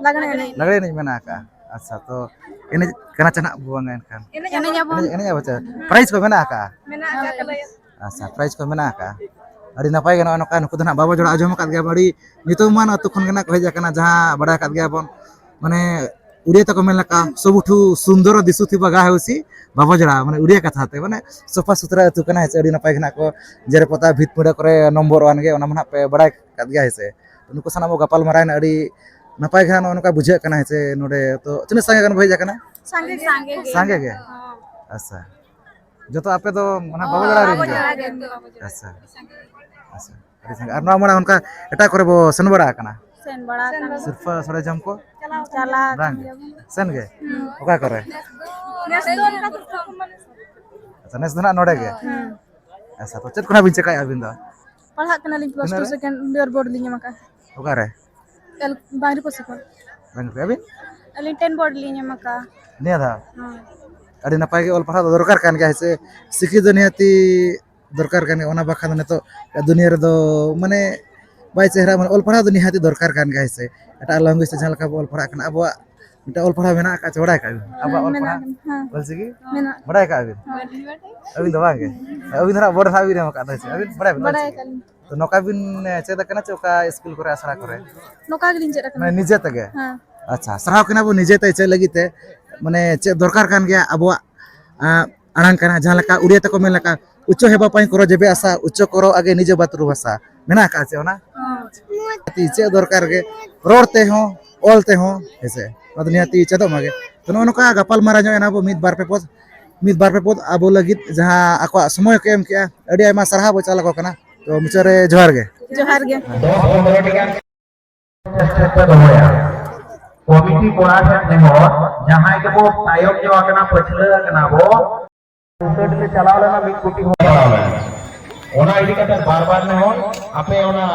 ᱞᱟᱜᱽᱲᱮ ᱮᱱᱮᱡ᱾ ᱞᱟᱜᱽᱲᱮ ᱮᱱᱮᱡ ᱢᱮᱱᱟᱜ ᱟᱠᱟᱫ᱾ ᱟᱪᱪᱷᱟ, ᱛᱚ ᱮᱱᱮᱡ ᱠᱟᱱᱟ ᱪᱮ ᱱᱟᱜ ᱵᱚᱱ ᱮᱱᱠᱷᱟᱱ? ᱮᱱᱮᱡ ᱟᱵᱚᱱ᱾ ᱮᱱᱮᱡ, ᱮᱱᱮᱡ ᱟᱵᱚ ᱪᱮ? ᱯᱨᱟᱭᱤᱡᱽ ᱠᱚ ᱢᱮᱱᱟᱜ ᱟᱠᱟᱫ? ᱢᱮᱱᱟᱜ ᱟᱠᱟᱫ ᱛᱟᱞᱮᱭᱟ᱾ ᱟᱪᱪᱷᱟ, ᱯᱨᱟᱭᱤᱡᱽ ᱠᱚ ᱢᱮᱱᱟᱜ ᱟᱠᱟᱫ᱾ ᱟᱹᱰᱤ ᱱᱟᱯᱟᱭ ᱜᱮ, ᱱᱚᱜᱼᱚᱭ ᱱᱚᱝᱠᱟ ᱱᱩᱠᱩ ᱫᱚ ᱱᱟᱜ ᱵᱟᱵᱚ ᱡᱚᱲᱟ, ᱟᱸᱡᱚᱢ ᱟᱠᱟᱫ ᱜᱮᱭᱟ ᱵᱚᱱ, ᱟᱹᱰᱤ ᱧᱩᱛᱩᱢᱟᱱ ᱟᱹᱛᱩ ᱠᱷᱚᱱ ᱜᱮ ᱱᱟᱜ ᱠᱚ ᱦᱮᱡ ᱟᱠᱟᱱᱟ, ᱡᱟᱦᱟᱸ ᱵᱟᱰᱟᱭ ᱟᱠᱟᱫ ᱜᱮᱭᱟ ᱵᱚᱱ, ᱢᱟᱱᱮ ᱩᱲᱤᱭᱟ ᱛᱮᱠᱚ ᱢᱮᱱ ᱞᱮᱠᱟ, ᱥᱚᱵᱩᱴᱷᱩ ᱥᱩᱱᱫᱚᱨ ᱫᱤᱥᱩ ᱛᱷᱤᱵᱟ ᱜᱟ ᱦᱮᱣᱥᱤ ᱵᱟᱵᱚ ᱡᱚᱲᱟ, ᱢᱟᱱᱮ ᱩᱲᱤᱭᱟ ᱠᱟᱛᱷᱟ ᱛᱮ, ᱢᱟᱱᱮ ᱥᱟᱯᱷᱟ ᱥᱩᱛᱷᱨᱟ ᱟᱹᱛᱩ ᱠᱟᱱᱟ, ᱦᱮᱸ ᱥᱮ? ᱟᱹᱰᱤ ᱱᱟᱯᱟᱭ ᱜᱮ ᱱᱟᱜ ᱠᱚ ᱡᱮᱨᱮᱲ ᱯᱚᱛᱟᱣ, ᱵᱷᱤᱛ ᱯᱤᱸᱰᱟᱹ ᱠᱚᱨᱮ ᱱᱚᱢᱵᱚᱨ ᱚᱣᱟᱱ ᱜᱮ, ᱚᱱᱟ ᱢᱟ ᱱᱟᱜ ᱯᱮ ᱵᱟᱲᱟᱭ ᱟᱠᱟᱫ ᱜᱮᱭᱟ, ᱦᱮᱸ ᱥᱮ? ᱱᱩᱠᱩ ᱥᱟᱞᱟᱜ ᱵᱚ ᱜᱟᱯᱟᱞ ᱢᱟᱨᱟᱣ ᱮᱱᱟ, ᱟᱹᱰᱤ ᱱᱟᱯᱟᱭ ᱜᱮ ᱦᱟᱸᱜ ᱱᱚᱜᱼᱚ ᱱᱚᱝᱠᱟ ᱵᱩᱡᱷᱟᱹᱜ ᱠᱟᱱᱟ, ᱦᱮᱸ ᱥᱮ? ᱱᱚᱰᱮ ᱛᱚ ᱛᱤᱱᱟᱹᱜ ᱥᱟᱸᱜᱮ ᱜᱟᱱ ᱵᱚ ᱦᱮᱡ ᱟᱠᱟᱱᱟ? ᱥᱟᱸᱜᱮ, ᱥᱟᱸᱜᱮ ᱜᱮ᱾ ᱥᱟᱸᱜᱮ ᱜᱮ? ᱦᱚᱸ᱾ ᱟᱪᱪᱷᱟ, ᱡᱚᱛᱚ ᱟᱯᱮ ᱫᱚ ᱢᱟᱱᱮ ᱵᱟᱵᱚ ᱡᱚᱲᱟ ᱨᱮᱱ ᱵᱟᱵᱚ ᱜᱮ? ᱡᱚᱲᱟ ᱨᱮᱱ ᱜᱮ᱾ ᱟᱪᱪᱷᱟ, ᱟᱪᱪᱷᱟ, ᱟᱹᱰᱤ ᱥᱟᱸᱜᱮ᱾ ᱟᱨ ᱱᱚᱣᱟ ᱢᱟᱲᱟᱝ ᱚᱱᱠᱟ ᱮᱴᱟᱜ ᱠᱚᱨᱮ ᱵᱚ ᱥᱮᱱ ᱵᱟᱲᱟ ᱟᱠᱟᱱᱟ? ᱥᱮᱱ ᱵᱟᱲᱟ ᱟᱠᱟᱱ ᱜᱮᱭᱟ᱾ ᱥᱤᱨᱯᱟᱹ ᱥᱚᱨᱮᱡᱟᱢ ᱠᱚ? ᱪᱟᱞᱟᱣ ᱟᱠᱟᱱ ᱵᱟᱝ ᱜᱮ? ᱜᱮᱭᱟ ᱵᱚᱱ᱾ ᱥᱮᱱ ᱜᱮ? ᱦᱩᱸ᱾ ᱚᱠᱟ ᱠᱚᱨᱮ? ᱱᱮᱥ ᱫᱚ ᱚᱱᱠᱟ ᱫᱚ ᱵᱟᱝ᱾ ᱟᱪᱪᱷᱟ, ᱱᱮᱥ ᱫᱚ ᱱᱟᱜ ᱱᱚᱰᱮ ᱜᱮ? ᱦᱩᱸ᱾ ᱟᱪᱪᱷᱟ, ᱛᱚ ᱪᱮᱫ ᱠᱚ ᱱᱟᱜ ᱵᱤᱱ ᱪᱮᱠᱟᱭᱟ ᱟᱹᱵᱤᱱ ᱫᱚ? ᱯᱟᱲᱦᱟᱜ ᱠᱟᱱᱟᱞᱤᱧ, plus ᱛᱤᱱᱟᱹᱜ two ᱨᱮ? Second year board ᱞᱤᱧ ᱮᱢ ᱟᱠᱟᱫᱼᱟ᱾ ᱚᱠᱟᱨᱮ? ᱮᱞ-, ᱵᱟᱝᱨᱤᱯᱚᱥᱤ ᱠᱷᱚᱱ᱾ ᱵᱟᱝᱨᱤᱯᱚᱥᱤ, ᱟᱹᱵᱤᱱ? ᱟᱹᱞᱤᱧ ten board ᱞᱤᱧ ᱮᱢ ᱟᱠᱟᱫᱼᱟ᱾ ᱱᱤᱭᱟᱹ ᱫᱷᱟᱣ? ᱦᱳᱭ᱾ ᱟᱹᱰᱤ ᱱᱟᱯᱟᱭ ᱜᱮ, ᱚᱞ ᱯᱟᱲᱦᱟᱣ ᱫᱚ ᱫᱚᱨᱠᱟᱨ ᱠᱟᱱ ᱜᱮᱭᱟ, ᱦᱮᱸ ᱥᱮ? ᱥᱤᱠᱷᱤᱛ ᱫᱚ ᱱᱤᱦᱟᱹᱛᱤ ᱫᱚᱨᱠᱟᱨ ᱠᱟᱱ ᱜᱮᱭᱟ, ᱚᱱᱟ ᱵᱟᱠᱷᱟᱱ ᱫᱚ ᱱᱤᱛᱚᱜ ᱫᱩᱱᱤᱭᱟᱹ ᱨᱮᱫᱚ ᱢᱟᱱᱮ ᱵᱟᱭ ᱪᱮᱦᱨᱟ, ᱢᱟᱱᱮ ᱚᱞ ᱯᱟᱲᱦᱟᱣ ᱫᱚ ᱱᱤᱦᱟᱹᱛᱤ ᱫᱚᱨᱠᱟᱨ ᱠᱟᱱ ᱜᱮᱭᱟ, ᱦᱮᱸ ᱥᱮ? ᱮᱴᱟᱜ language ᱛᱮ ᱡᱟᱦᱟᱸ ᱞᱮᱠᱟ ᱵᱚ ᱚᱞ ᱯᱟᱲᱦᱟᱜ ᱠᱟᱱᱟ, ᱟᱵᱚᱣᱟᱜ ᱢᱤᱫᱴᱟᱝ ᱚᱞ ᱯᱟᱲᱦᱟᱣ ᱢᱮᱱᱟᱜ ᱟᱠᱟᱫ ᱪᱮ ᱵᱟᱲᱟᱭ ᱟᱠᱟᱫ ᱵᱤᱱ? ᱟᱵᱚᱣᱟᱜ ᱦᱮᱸ, ᱚᱞ ᱯᱟᱲᱦᱟᱣ? ᱢᱮᱱᱟᱜ ᱟᱠᱟᱫᱟ᱾ ᱦᱮᱸ᱾ ᱚᱞ ᱪᱤᱠᱤ? ᱢᱮᱱᱟᱜ᱾ ᱵᱟᱲᱟᱭ ᱟᱠᱟᱫ ᱵᱤᱱ? ᱵᱟᱹᱞᱤᱧ ᱵᱟᱲᱟᱭᱟ᱾ ᱟᱹᱵᱤᱱ ᱫᱚ ᱵᱟᱝ ᱜᱮ? ᱟᱹᱵᱤᱱ ᱫᱚ ᱱᱟᱜ board ᱨᱮ ᱱᱟᱜ ᱵᱤᱱ ᱮᱢ ᱟᱠᱟᱫ ᱫᱚ, ᱪᱮ? ᱟᱹᱵᱤᱱ ᱵᱟᱲᱟᱭ ᱟᱹᱵᱤᱱ ᱚᱞ ᱵᱟᱲᱟᱭ ᱪᱤᱠᱤ? ᱟᱠᱟᱫ ᱞᱤᱧ᱾ ᱛᱚ ᱱᱚᱝᱠᱟ ᱵᱤᱱ, ᱮ, ᱪᱮᱫ ᱟᱠᱟᱱᱟ ᱪᱮ ᱚᱠᱟ ᱥᱠᱩᱞ ᱠᱚᱨᱮ, ᱟᱥᱲᱟ ᱠᱚᱨᱮ? ᱱᱚᱝᱠᱟ ᱜᱮᱞᱤᱧ ᱪᱮᱫ ᱟᱠᱟᱱᱟ᱾ ᱢᱟᱱᱮ ᱱᱤᱡᱮ ᱛᱮᱜᱮ? ᱦᱮᱸ᱾ ᱟᱪᱪᱷᱟ, ᱥᱟᱨᱦᱟᱣ ᱠᱤᱱᱟ ᱵᱚ ᱱᱤᱡᱮ ᱛᱮ ᱪᱮᱫ ᱞᱟᱹᱜᱤᱫ ᱛᱮ? ᱢᱟᱱᱮ ᱪᱮᱫ ᱫᱚᱨᱠᱟᱨ ᱠᱟᱱ ᱜᱮᱭᱟ ᱟᱵᱚᱣᱟᱜ, ᱟᱸ, ᱟᱲᱟᱝ ᱠᱟᱱᱟ, ᱡᱟᱦᱟᱸ ᱞᱮᱠᱟ ᱩᱲᱤᱭᱟ ᱛᱮᱠᱚ ᱢᱮᱱ ᱞᱮᱠᱟ, "ᱩᱪᱪᱚ ᱦᱮᱵᱟ ᱯᱟᱭ ᱠᱚᱨᱚ ᱡᱮᱵᱮ ᱟᱥᱟ, ᱩᱪᱪᱚ ᱠᱚᱨᱚ ᱟᱜᱮ ᱱᱤᱡᱮ ᱵᱟᱛᱨᱩ ᱵᱷᱟᱥᱟ", ᱢᱮᱱᱟᱜ ᱟᱠᱟᱫ ᱪᱮ ᱚᱱᱟ? ᱦᱚᱸ᱾ ᱪᱮᱫ ᱫᱚᱨᱠᱟᱨ ᱜᱮ, ᱨᱚᱲ ᱛᱮᱦᱚᱸ, ᱚᱞ ᱛᱮᱦᱚᱸ, ᱦᱮᱸ ᱥᱮ? ᱚᱱᱟ ᱫᱚ ᱱᱤᱦᱟᱹᱛᱤ ᱪᱮᱫᱚᱜ ᱢᱟ ᱜᱮ᱾ ᱛᱚ ᱱᱚᱜᱼᱚ ᱱᱚᱝᱠᱟ ᱜᱟᱯᱟᱞ ᱢᱟᱨᱟᱣ ᱧᱚᱜ ᱮᱱᱟ ᱵᱚ ᱢᱤᱫ ᱵᱟᱨ ᱯᱮ ᱯᱚᱫ, ᱢᱤᱫ ᱵᱟᱨ ᱯᱮ ᱯᱚᱫ ᱟᱵᱚ ᱞᱟᱹᱜᱤᱫ ᱡᱟᱦᱟᱸ ᱟᱠᱚᱣᱟᱜ ᱥᱚᱢᱚᱭ ᱠᱚ ᱮᱢ ᱠᱮᱜᱼᱟ, ᱟᱹᱰᱤ ᱟᱭᱢᱟ ᱥᱟᱨᱦᱟᱣ ᱵᱚ ᱪᱟᱞ ᱟᱠᱚ ᱠᱟᱱᱟ᱾ ᱛᱚ ᱢᱩᱪᱟᱹᱫ ᱨᱮ ᱡᱚᱦᱟᱨ ᱜᱮ᱾ ᱡᱚᱦᱟᱨ ᱜᱮ᱾ ᱫᱚᱥ ᱯᱚᱱᱨᱚ ᱴᱤ ᱜᱟᱱ ᱥᱴᱮᱯ ᱯᱮ ᱫᱚᱦᱚᱭᱟ᱾ ᱠᱚᱢᱤᱴᱤ ᱠᱚᱲᱟ ᱴᱷᱮᱱ ᱱᱮᱦᱚᱨ, ᱡᱟᱦᱟᱸᱭ ᱠᱚᱵᱚ ᱛᱟᱭᱚᱢ ᱧᱚᱜ ᱟᱠᱟᱱᱟ, ᱯᱟᱹᱪᱷᱞᱟᱹ ᱟᱠᱟᱱᱟ ᱵᱚ, ᱥᱩᱥᱟᱹᱨ ᱞᱮ ᱪᱟᱞᱟᱣ ᱞᱮᱱᱟ, ᱢᱤᱫ ᱠᱳᱴᱤ ᱦᱚᱲ ᱪᱟᱞᱟᱣ ᱞᱮᱱᱟ᱾ ᱚᱱᱟ ᱤᱫᱤ ᱠᱟᱛᱮ ᱵᱟᱨ ᱵᱟᱨ ᱱᱮᱦᱚᱨ, ᱟᱯᱮ ᱚᱱᱟ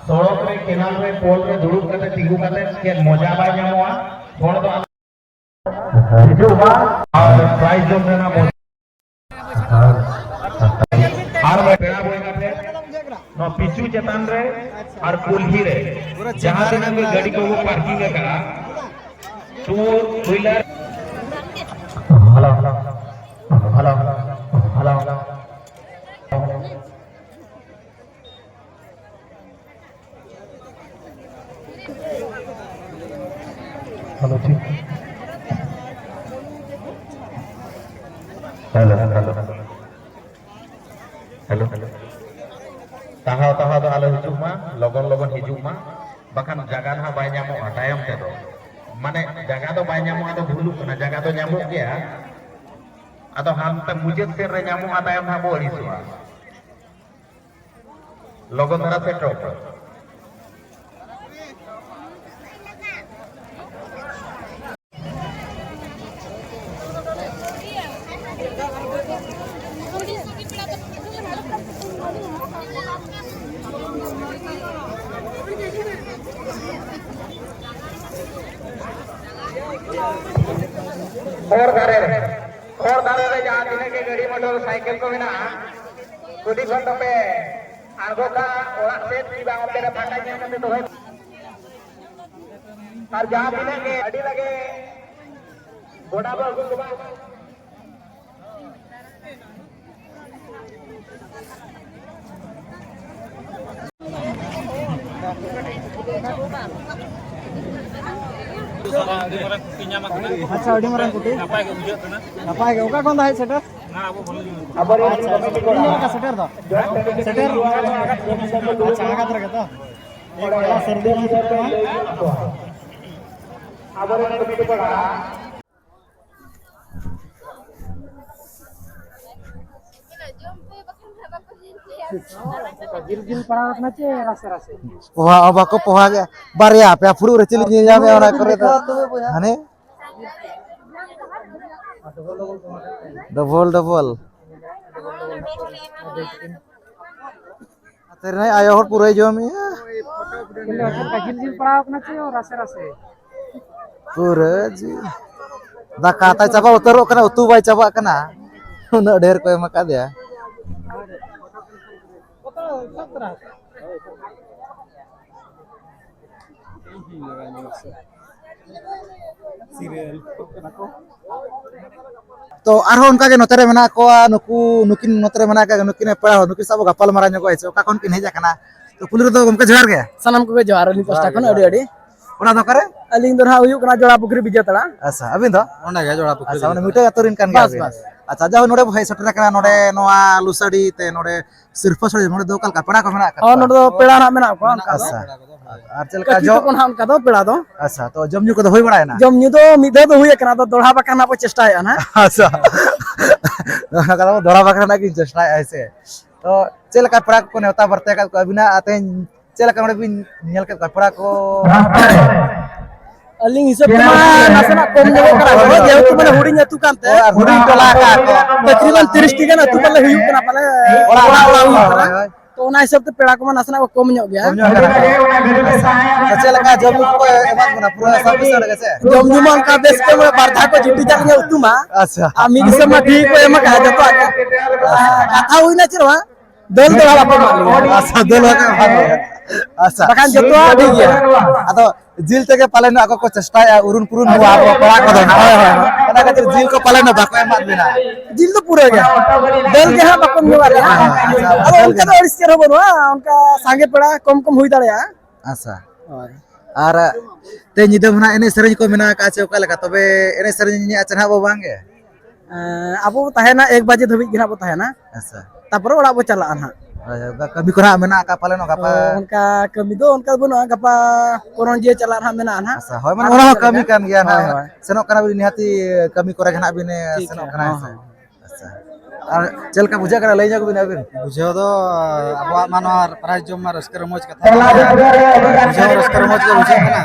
ᱥᱚᱲᱚᱠ ᱨᱮ, ᱠᱮᱱᱟᱞ ᱨᱮ, ᱯᱳᱞ ᱨᱮ ᱫᱩᱲᱩᱵ ᱠᱟᱛᱮ ᱛᱤᱸᱜᱩ ᱠᱟᱛᱮ ᱪᱮᱫ ᱢᱚᱡᱟ ᱵᱟᱭ ᱧᱟᱢᱚᱜᱼᱟ? ᱦᱚᱲ ᱫᱚ ᱦᱤᱡᱩᱜ ᱢᱟ ᱟᱨ ᱯᱨᱟᱭᱤᱡᱽ ᱡᱚᱢ ᱨᱮᱱᱟᱜ ᱢᱚᱡᱟ᱾ ᱟᱨ ᱯᱮᱲᱟ ᱵᱚᱭᱦᱟ ᱴᱷᱮᱱ ᱱᱚᱣᱟ ᱯᱤᱪᱩ ᱪᱮᱛᱟᱱ ᱨᱮ ᱟᱨ ᱠᱩᱞᱦᱤ ᱨᱮ ᱡᱟᱦᱟᱸ ᱛᱤᱱᱟᱹᱜ ᱜᱮ ᱜᱟᱹᱰᱤ ᱠᱚᱠᱚ ᱯᱟᱨᱠᱤᱝ ᱟᱠᱟᱫᱼᱟ, two wheeler. Hello, hello, hello. Hello, ᱴᱷᱤᱠ᱾ Hello, hello. ᱦᱮᱞᱳ᱾ ᱛᱟᱦᱟᱣ ᱛᱟᱦᱟᱣ ᱫᱚ ᱟᱞᱚ ᱦᱤᱡᱩᱜ ᱢᱟ, ᱞᱚᱜᱚᱱ ᱞᱚᱜᱚᱱ ᱦᱤᱡᱩᱜ ᱢᱟ, ᱵᱟᱠᱷᱟᱱ ᱡᱟᱭᱜᱟ ᱱᱟᱦᱟᱜ ᱵᱟᱭ ᱧᱟᱢᱚᱜᱼᱟ ᱛᱟᱭᱚᱢ ᱛᱮᱫᱚ᱾ ᱢᱟᱱᱮ ᱡᱟᱭᱜᱟ ᱫᱚ ᱵᱟᱭ ᱧᱟᱢᱚᱜᱼᱟ, ᱟᱫᱚ ᱵᱷᱩᱞᱩᱜ ᱠᱟᱱᱟ, ᱡᱟᱭᱜᱟ ᱫᱚ ᱧᱟᱢᱚᱜ ᱜᱮᱭᱟ, ᱟᱫᱚ ᱦᱟᱱᱛᱮ ᱢᱩᱪᱟᱹᱫ ᱥᱮᱫ ᱨᱮ ᱧᱟᱢᱚᱜᱼᱟ, ᱛᱟᱭᱚᱢ ᱱᱟᱦᱟᱜ ᱵᱚ ᱟᱹᱲᱤᱥᱚᱜᱼᱟ᱾ ᱞᱚᱜᱚᱱ ᱫᱷᱟᱨᱟ ᱥᱮᱴᱮᱨᱚᱜ ᱯᱮ᱾ ᱦᱚᱨ ᱫᱷᱟᱨᱮ ᱨᱮ, ᱦᱚᱨ ᱫᱷᱟᱨᱮ ᱨᱮ ᱡᱟᱦᱟᱸ ᱛᱤᱱᱟᱹᱜ ᱜᱮ ᱜᱟᱹᱰᱤ ᱢᱚᱴᱚᱨ ᱥᱟᱭᱠᱮᱞ ᱠᱚ ᱢᱮᱱᱟᱜᱼᱟ, ᱠᱩᱞᱦᱤ ᱠᱷᱚᱱ ᱫᱚᱯᱮ ᱟᱬᱜᱚ ᱠᱟᱜᱼᱟ, ᱚᱲᱟᱜ ᱥᱮᱫ ᱠᱤ ᱵᱟᱝ ᱚᱱᱛᱮ ᱨᱮ ᱯᱷᱟᱸᱠᱟ ᱧᱮᱞ ᱠᱟᱛᱮ ᱫᱚᱦᱚᱭ ᱯᱮ᱾ ᱟᱨ ᱡᱟᱦᱟᱸ ᱛᱤᱱᱟᱹᱜ ᱜᱮ ᱟᱹᱰᱤ ᱞᱟᱜᱮ ᱜᱚᱰᱟ ᱵᱚ ᱟᱹᱜᱩ ᱠᱚᱢᱟ᱾ ᱟᱹᱰᱤ ᱢᱟᱨᱟᱝ ᱠᱩᱴᱤ ᱧᱟᱢ ᱟᱠᱟᱱᱟ᱾ ᱟᱪᱪᱷᱟ, ᱟᱹᱰᱤ ᱢᱟᱨᱟᱝ ᱠᱩᱴᱤ᱾ ᱱᱟᱯᱟᱭ ᱜᱮ ᱵᱩᱡᱷᱟᱹᱜ ᱠᱟᱱᱟ᱾ ᱱᱟᱯᱟᱭ ᱜᱮ᱾ ᱚᱠᱟ ᱠᱷᱚᱱ ᱫᱚ ᱦᱮᱡ ᱥᱮᱴᱮᱨ? ᱱᱚᱣᱟ ᱟᱵᱚ ᱵᱚᱞ ᱟᱪᱪᱷᱟ, ᱟᱪᱪᱷᱟ᱾ ᱛᱤᱱ ᱡᱚᱱ ᱞᱮᱠᱟ ᱥᱮᱴᱮᱨ ᱫᱚ? ᱥᱮᱴᱮᱨ? ᱟᱪᱪᱷᱟ, ᱟᱜᱟᱛ ᱨᱮᱜᱮ ᱛᱚ? ᱮᱠ ᱯᱮᱲᱟ ᱥᱟᱹᱨᱫᱤ ᱵᱟᱝ ᱥᱮᱴᱮᱨᱚᱜᱼᱟ? ᱟᱵᱚᱨᱮᱱ ᱠᱚᱢᱤᱴᱤ ᱠᱚᱲᱟ᱾ ᱡᱤᱞ ᱡᱤᱞ ᱯᱟᱲᱟᱣ ᱠᱟᱱᱟ ᱪᱮ ᱨᱟᱥᱮ ᱨᱟᱥᱮ? ᱯᱚᱦᱟ ᱦᱚᱸ ᱵᱟᱠᱚ ᱯᱚᱦᱟ ᱜᱮ᱾ ᱵᱟᱨᱭᱟ ᱯᱮᱭᱟ ᱯᱷᱩᱲᱩᱜ ᱨᱮ ᱪᱤᱞᱤ ᱧᱮᱞ ᱧᱟᱢᱮ ᱚᱱᱟ ᱠᱚᱨᱮ ᱫᱚ᱾ ᱦᱟᱱᱮ ᱰᱚᱵᱚᱞ ᱰᱚᱵᱚᱞ᱾ ᱟᱛᱮ ᱨᱮᱱ ᱟᱭᱳ ᱦᱚᱲ ᱯᱩᱨᱟᱹᱭ ᱡᱚᱢᱮᱜᱼᱟ᱾ ᱪᱮᱫ ᱞᱮᱠᱟ ᱡᱤᱞ ᱡᱤᱞ ᱯᱟᱲᱟᱣ ᱠᱟᱱᱟ ᱪᱮ ᱨᱟᱥᱮ ᱨᱟᱥᱮ? ᱯᱩᱨᱟᱹ ᱡᱤᱞ᱾ ᱫᱟᱠᱟ ᱛᱟᱭ ᱪᱟᱵᱟ ᱩᱛᱟᱹᱨᱚᱜ ᱠᱟᱱᱟ, ᱩᱛᱩ ᱵᱟᱭ ᱪᱟᱵᱟᱜ ᱠᱟᱱᱟ᱾ ᱩᱱᱟᱹᱜ ᱰᱷᱮᱨ ᱠᱚ ᱮᱢ ᱟᱠᱟᱫᱮᱭᱟ᱾ ᱛᱚ ᱟᱨᱦᱚᱸ ᱚᱱᱠᱟ ᱜᱮ ᱱᱚᱛᱮ ᱨᱮ ᱢᱮᱱᱟᱜ ᱠᱚᱣᱟ, ᱱᱩᱠᱩ, ᱱᱩᱠᱤᱱ ᱱᱚᱛᱮ ᱨᱮ ᱢᱮᱱᱟᱜ ᱠᱚᱣᱟ, ᱱᱩᱠᱤᱱ ᱯᱮᱲᱟ ᱦᱚᱲ, ᱱᱩᱠᱤᱱ ᱥᱟᱶ ᱵᱚ ᱜᱟᱯᱟᱞ ᱢᱟᱨᱟᱣ ᱧᱚᱜᱚᱜᱼᱟ, ᱥᱮ ᱚᱠᱟ ᱠᱷᱚᱱ ᱠᱤᱱ ᱦᱮᱡ ᱟᱠᱟᱱᱟ᱾ ᱛᱚ ᱯᱩᱭᱞᱩ ᱨᱮᱫᱚ ᱜᱚᱢᱠᱮ ᱡᱚᱦᱟᱨ ᱜᱮ᱾ ᱥᱟᱱᱟᱢ ᱠᱚᱜᱮ ᱡᱚᱦᱟᱨ, ᱟᱹᱞᱤᱧ ᱯᱟᱥᱴᱟ ᱡᱚᱦᱟᱨ ᱜᱮ, ᱠᱷᱚᱱ ᱟᱹᱰᱤ ᱡᱚᱦᱟᱨ ᱜᱮ᱾ ᱟᱹᱰᱤ᱾ ᱚᱲᱟᱜ ᱫᱚ ᱚᱠᱟᱨᱮ? ᱟᱹᱞᱤᱧ ᱫᱚ ᱱᱟᱦᱟᱜ ᱦᱩᱭᱩᱜ ᱠᱟᱱᱟ ᱡᱚᱲᱟ ᱯᱩᱠᱷᱨᱤ ᱵᱤᱡᱮᱛᱟᱲᱟ᱾ ᱟᱪᱪᱷᱟ, ᱟᱹᱵᱤᱱ ᱫᱚ? ᱚᱸᱰᱮ ᱜᱮ ᱡᱚᱲᱟ ᱯᱩᱠᱷᱨᱤ ᱟᱪᱪᱷᱟ, ᱚᱱᱮ ᱵᱤᱡᱮᱛᱟᱲᱟ᱾ ᱢᱤᱫᱴᱟᱝ ᱟᱹᱛᱩ ᱨᱮᱱ ᱠᱟᱱ ᱵᱟᱥ, ᱜᱮᱭᱟᱵᱤᱱ᱾ ᱵᱟᱥ᱾ ᱟᱪᱪᱷᱟ, ᱡᱟᱦᱳ ᱱᱚᱰᱮ ᱵᱚ ᱦᱮᱡ ᱥᱮᱴᱮᱨ ᱟᱠᱟᱱᱟ, ᱱᱚᱰᱮ ᱱᱚᱣᱟ ᱞᱩᱥᱟᱹᱲᱤ ᱛᱮ, ᱱᱚᱰᱮ ᱥᱤᱨᱯᱟᱹ ᱥᱟᱹᱲᱤ, ᱱᱚᱰᱮ ᱫᱚ ᱚᱠᱟ ᱞᱮᱠᱟ ᱯᱮᱲᱟ ᱠᱚ ᱢᱮᱱᱟᱜ ᱟᱠᱟᱫ ᱦᱚᱸ, ᱠᱚᱣᱟ? ᱱᱚᱰᱮ ᱫᱚ ᱯᱮᱲᱟ ᱱᱟᱦᱟᱜ ᱢᱮᱱᱟᱜ ᱠᱚᱣᱟ ᱚᱱᱠᱟ ᱫᱚ᱾ ᱟᱪᱪᱷᱟ᱾ ᱟᱨ ᱪᱮᱫ ᱞᱮᱠᱟ ᱠᱟᱹᱴᱤᱡ ᱡᱚ-, ᱛᱟᱠᱚ ᱱᱟᱦᱟᱜ ᱚᱱᱠᱟ ᱫᱚ ᱯᱮᱲᱟ ᱫᱚ᱾ ᱟᱪᱪᱷᱟ, ᱛᱚ ᱡᱚᱢ ᱧᱩ ᱠᱚᱫᱚ ᱦᱩᱭ ᱵᱟᱲᱟᱭᱮᱱᱟ? ᱡᱚᱢ ᱧᱩ ᱫᱚ ᱢᱤᱫ ᱫᱷᱟᱣ ᱫᱚ ᱦᱩᱭ ᱟᱠᱟᱱᱟ, ᱟᱫᱚ ᱫᱚᱦᱲᱟ ᱵᱟᱠᱷᱨᱟ ᱱᱟᱦᱟᱜ ᱵᱚ ᱪᱮᱥᱴᱟᱭᱮᱫᱼᱟ ᱱᱟᱦᱟᱜ᱾ ᱟᱪᱪᱷᱟ᱾ ᱚᱱᱟ ᱠᱟᱛᱷᱟ ᱫᱚ ᱫᱚᱦᱲᱟ ᱵᱟᱠᱷᱨᱟ ᱱᱟᱜ ᱜᱤᱧ ᱪᱮᱥᱴᱟᱭᱮᱫᱼᱟ, ᱦᱮᱸ ᱥᱮ᱾ ᱛᱚ ᱪᱮᱫ ᱞᱮᱠᱟ ᱯᱮᱲᱟ ᱠᱚᱠᱚ ᱱᱮᱣᱛᱟ ᱵᱟᱨᱛᱮ ᱟᱠᱟᱫ ᱠᱚᱣᱟ ᱟᱹᱵᱤᱱᱟᱜ, ᱟᱨ ᱛᱮᱦᱮᱧ ᱪᱮᱫ ᱞᱮᱠᱟ ᱱᱚᱰᱮ ᱵᱤᱱ ᱧᱮᱞ ᱠᱮᱫ ᱠᱚᱣᱟ ᱯᱮᱲᱟ ᱠᱚ? ᱟᱹᱞᱤᱧ ᱦᱤᱥᱟᱹᱵ ᱛᱮᱢᱟ ᱱᱟᱥᱮᱱᱟᱜ ᱠᱚᱢ ᱧᱚᱜᱚᱜ ᱠᱟᱱᱟ ᱠᱚ, ᱡᱮᱦᱮᱛᱩ ᱢᱟᱱᱮ ᱦᱩᱰᱤᱧ ᱟᱹᱛᱩ ᱠᱟᱱᱛᱮ᱾ ᱚ, ᱟᱨ ᱦᱩᱰᱤᱧ ᱴᱚᱞᱟ ᱟᱠᱟᱫ ᱠᱚ᱾ ᱛᱟᱠᱨᱤᱵᱟᱱ ᱛᱤᱨᱤᱥ ᱴᱤ ᱜᱟᱱ ᱟᱹᱛᱩ ᱯᱟᱞᱮ ᱦᱩᱭᱩᱜ ᱠᱟᱱᱟ, ᱯᱟᱞᱮ ᱚᱲᱟᱜ ᱚᱲᱟᱜ ᱚᱲᱟᱜ ᱦᱩᱭᱩᱜ ᱠᱟᱱᱟ᱾ ᱦᱳᱭ, ᱦᱳᱭ᱾ ᱛᱚ ᱚᱱᱟ ᱦᱤᱥᱟᱹᱵ ᱛᱮ ᱯᱮᱲᱟ ᱠᱚᱢᱟ ᱱᱟᱥᱮᱱᱟᱜ ᱠᱚ ᱠᱚᱢ ᱧᱚᱜ ᱜᱮᱭᱟ᱾ ᱠᱚᱢ ᱧᱚᱜ ᱠᱟᱱᱟ ᱠᱚ᱾ ᱟᱪᱪᱷᱟ᱾ ᱛᱚ ᱪᱮᱫ ᱞᱮᱠᱟ ᱡᱚᱢ ᱧᱩ ᱠᱚᱠᱚ ᱮᱢᱟ ᱠᱚ ᱠᱟᱱᱟ? ᱯᱩᱨᱟᱹ ᱥᱟᱨ ᱠᱩᱥᱟᱹᱲ ᱜᱮ ᱥᱮ? ᱡᱚᱢ ᱧᱩ ᱢᱟ ᱚᱱᱠᱟ ᱵᱮᱥ ᱜᱮ, ᱢᱟᱱᱮ ᱵᱟᱨ ᱫᱷᱟᱣ ᱠᱚ ᱡᱩᱴᱤ ᱡᱟᱜ ᱧᱚᱜ ᱩᱛᱩ ᱢᱟ᱾ ᱟᱪᱪᱷᱟ᱾ ᱟᱨ ᱢᱤᱫ ᱫᱤᱥᱚᱢ ᱢᱟ ᱴᱷᱤᱠ ᱠᱚ ᱮᱢ ᱟᱠᱟᱫᱼᱟ ᱡᱚᱛᱚᱣᱟᱜ ᱜᱮ᱾ ᱟᱪᱪᱷᱟ᱾ ᱠᱟᱛᱷᱟ ᱦᱩᱭᱱᱟ ᱪᱮᱫ ᱵᱟᱝ? ᱫᱟᱹᱞ ᱫᱚ ᱦᱟᱸᱜ ᱵᱟᱠᱚ ᱮᱢᱟᱜ ᱞᱮᱭᱟ᱾ ᱟᱪᱪᱷᱟ, ᱫᱟᱹᱞ ᱵᱟᱠᱚ ᱮᱢᱟᱜ ᱞᱮᱭᱟ᱾ ᱟᱪᱪᱷᱟ᱾ ᱵᱟᱠᱷᱟᱱ ᱡᱚᱛᱚᱣᱟᱜ ᱴᱷᱤᱠ ᱜᱮᱭᱟ᱾ ᱟᱫᱚ ᱡᱤᱞ ᱛᱮᱜᱮ ᱯᱟᱞᱮᱱ ᱟᱠᱚ ᱠᱚ ᱪᱮᱥᱴᱟᱭᱟ, ᱩᱨᱩᱱ ᱯᱩᱨᱩᱱ ᱱᱚᱣᱟ ᱟᱵᱚ ᱯᱟᱲᱟ ᱠᱚᱫᱚ᱾ ᱦᱳᱭ, ᱦᱳᱭ, ᱦᱳᱭ᱾ ᱚᱱᱟ ᱠᱷᱟᱹᱛᱤᱨ ᱡᱤᱞ ᱠᱚ ᱯᱟᱞᱮᱱ ᱵᱟᱠᱚ ᱮᱢᱟᱜ ᱵᱮᱱᱟ᱾ ᱡᱤᱞ ᱫᱚ ᱯᱩᱨᱟᱹ ᱜᱮ᱾ ᱫᱟᱹᱞ ᱜᱮ ᱦᱟᱸᱜ ᱵᱟᱠᱚ ᱧᱩ ᱵᱟᱲᱟᱭᱟ᱾ ᱦᱮᱸ, ᱟᱪᱪᱷᱟ, ᱟᱫᱚ ᱫᱟᱹᱞ ᱚᱱᱠᱟ ᱜᱮ ᱫᱚ ᱦᱟᱸᱜ᱾ ᱟᱹᱲᱤᱥ ᱪᱮᱫ ᱦᱚᱸ ᱵᱟᱹᱱᱩᱜᱼᱟ, ᱚᱱᱠᱟ ᱥᱟᱸᱜᱮ ᱯᱮᱲᱟ ᱠᱚᱢ ᱠᱚᱢ ᱦᱩᱭ ᱫᱟᱲᱮᱭᱟᱜᱼᱟ᱾ ᱟᱪᱪᱷᱟ᱾ ᱦᱳᱭ᱾ ᱟᱨ ᱛᱮ ᱧᱤᱫᱟᱹ ᱢᱟ ᱱᱟᱜ ᱮᱱᱮᱡ ᱥᱮᱨᱮᱧ ᱠᱚ ᱢᱮᱱᱟᱜ ᱟᱠᱟᱫ ᱪᱮ ᱚᱠᱟ ᱞᱮᱠᱟ? ᱛᱚᱵᱮ ᱮᱱᱮᱡ ᱥᱮᱨᱮᱧ ᱧᱮᱧᱮᱞ ᱪᱮ ᱱᱟᱜ ᱵᱚ ᱵᱟᱝ ᱜᱮ? ᱮᱸ, ᱟᱵᱚ ᱵᱚ ᱛᱟᱦᱮᱱᱟ ᱮᱠ ᱵᱟᱡᱮ ᱫᱷᱟᱹᱵᱤᱡ ᱜᱮ ᱱᱟᱜ ᱵᱚ ᱛᱟᱦᱮᱱᱟ᱾ ᱟᱪᱪᱷᱟ᱾ ᱛᱟᱯᱚᱨᱮ ᱚᱲᱟᱜ ᱵᱚ ᱪᱟᱞᱟᱜᱼᱟ ᱱᱟᱜ᱾ ᱦᱳᱭ, ᱦᱳᱭ, ᱚᱱᱠᱟ ᱠᱟᱹᱢᱤ ᱠᱚ ᱱᱟᱜ ᱢᱮᱱᱟᱜ ᱟᱠᱟᱫ ᱯᱟᱞᱮᱱ ᱚᱱᱠᱟ ᱯᱮ? ᱚ, ᱚᱱᱠᱟ ᱠᱟᱹᱢᱤ ᱫᱚ ᱚᱱᱠᱟ ᱫᱚ ᱵᱟᱹᱱᱩᱜᱼᱟ, ᱜᱟᱯᱟ ᱠᱚᱨᱚᱱᱡᱤᱭᱟᱹ ᱪᱟᱞᱟᱜ ᱱᱟᱜ ᱢᱮᱱᱟᱜᱼᱟ ᱱᱟᱜ᱾ ᱟᱪᱪᱷᱟ, ᱦᱳᱭ, ᱢᱟᱱᱮ ᱟᱨ ᱚᱱᱟ ᱦᱚᱸ ᱪᱮᱫ ᱠᱟᱹᱢᱤ ᱞᱮᱠᱟ? ᱠᱟᱱ ᱜᱮᱭᱟ ᱦᱳᱭ, ᱱᱟᱜ᱾ ᱦᱳᱭ᱾ ᱥᱮᱱᱚᱜ ᱠᱟᱱᱟ ᱵᱤᱱ ᱱᱤᱦᱟᱹᱛᱤ ᱠᱟᱹᱢᱤ ᱠᱚᱨᱮ ᱜᱮ ᱱᱟᱜ ᱵᱤᱱ, ᱮ, ᱴᱷᱤᱠ ᱥᱮᱱᱚᱜ ᱜᱮᱭᱟ, ᱠᱟᱱᱟ, ᱦᱮᱸ ᱦᱮᱸ, ᱥᱮ? ᱦᱮᱸ᱾ ᱟᱪᱪᱷᱟ᱾ ᱟᱨ ᱪᱮᱫ ᱞᱮᱠᱟ ᱵᱩᱡᱷᱟᱹᱜ ᱠᱟᱱᱟ ᱞᱟᱹᱭ ᱧᱚᱜ ᱵᱤᱱ ᱟᱹᱵᱤᱱ? ᱵᱩᱡᱷᱟᱹᱣ ᱫᱚ ᱟᱵᱚᱣᱟᱜ ᱢᱟ ᱱᱚᱣᱟ prize ᱡᱚᱢ ᱢᱟ ᱨᱟᱹᱥᱠᱟᱹ ᱨᱚᱢᱚᱡᱽ ᱠᱟᱛᱷᱟ ᱠᱟᱱ ᱜᱮᱭᱟ᱾ ᱵᱩᱡᱷᱟᱹᱣ ᱨᱟᱹᱥᱠᱟᱹ ᱨᱚᱢᱚᱡᱽ ᱜᱮ ᱵᱩᱡᱷᱟᱹᱜ ᱠᱟᱱᱟ᱾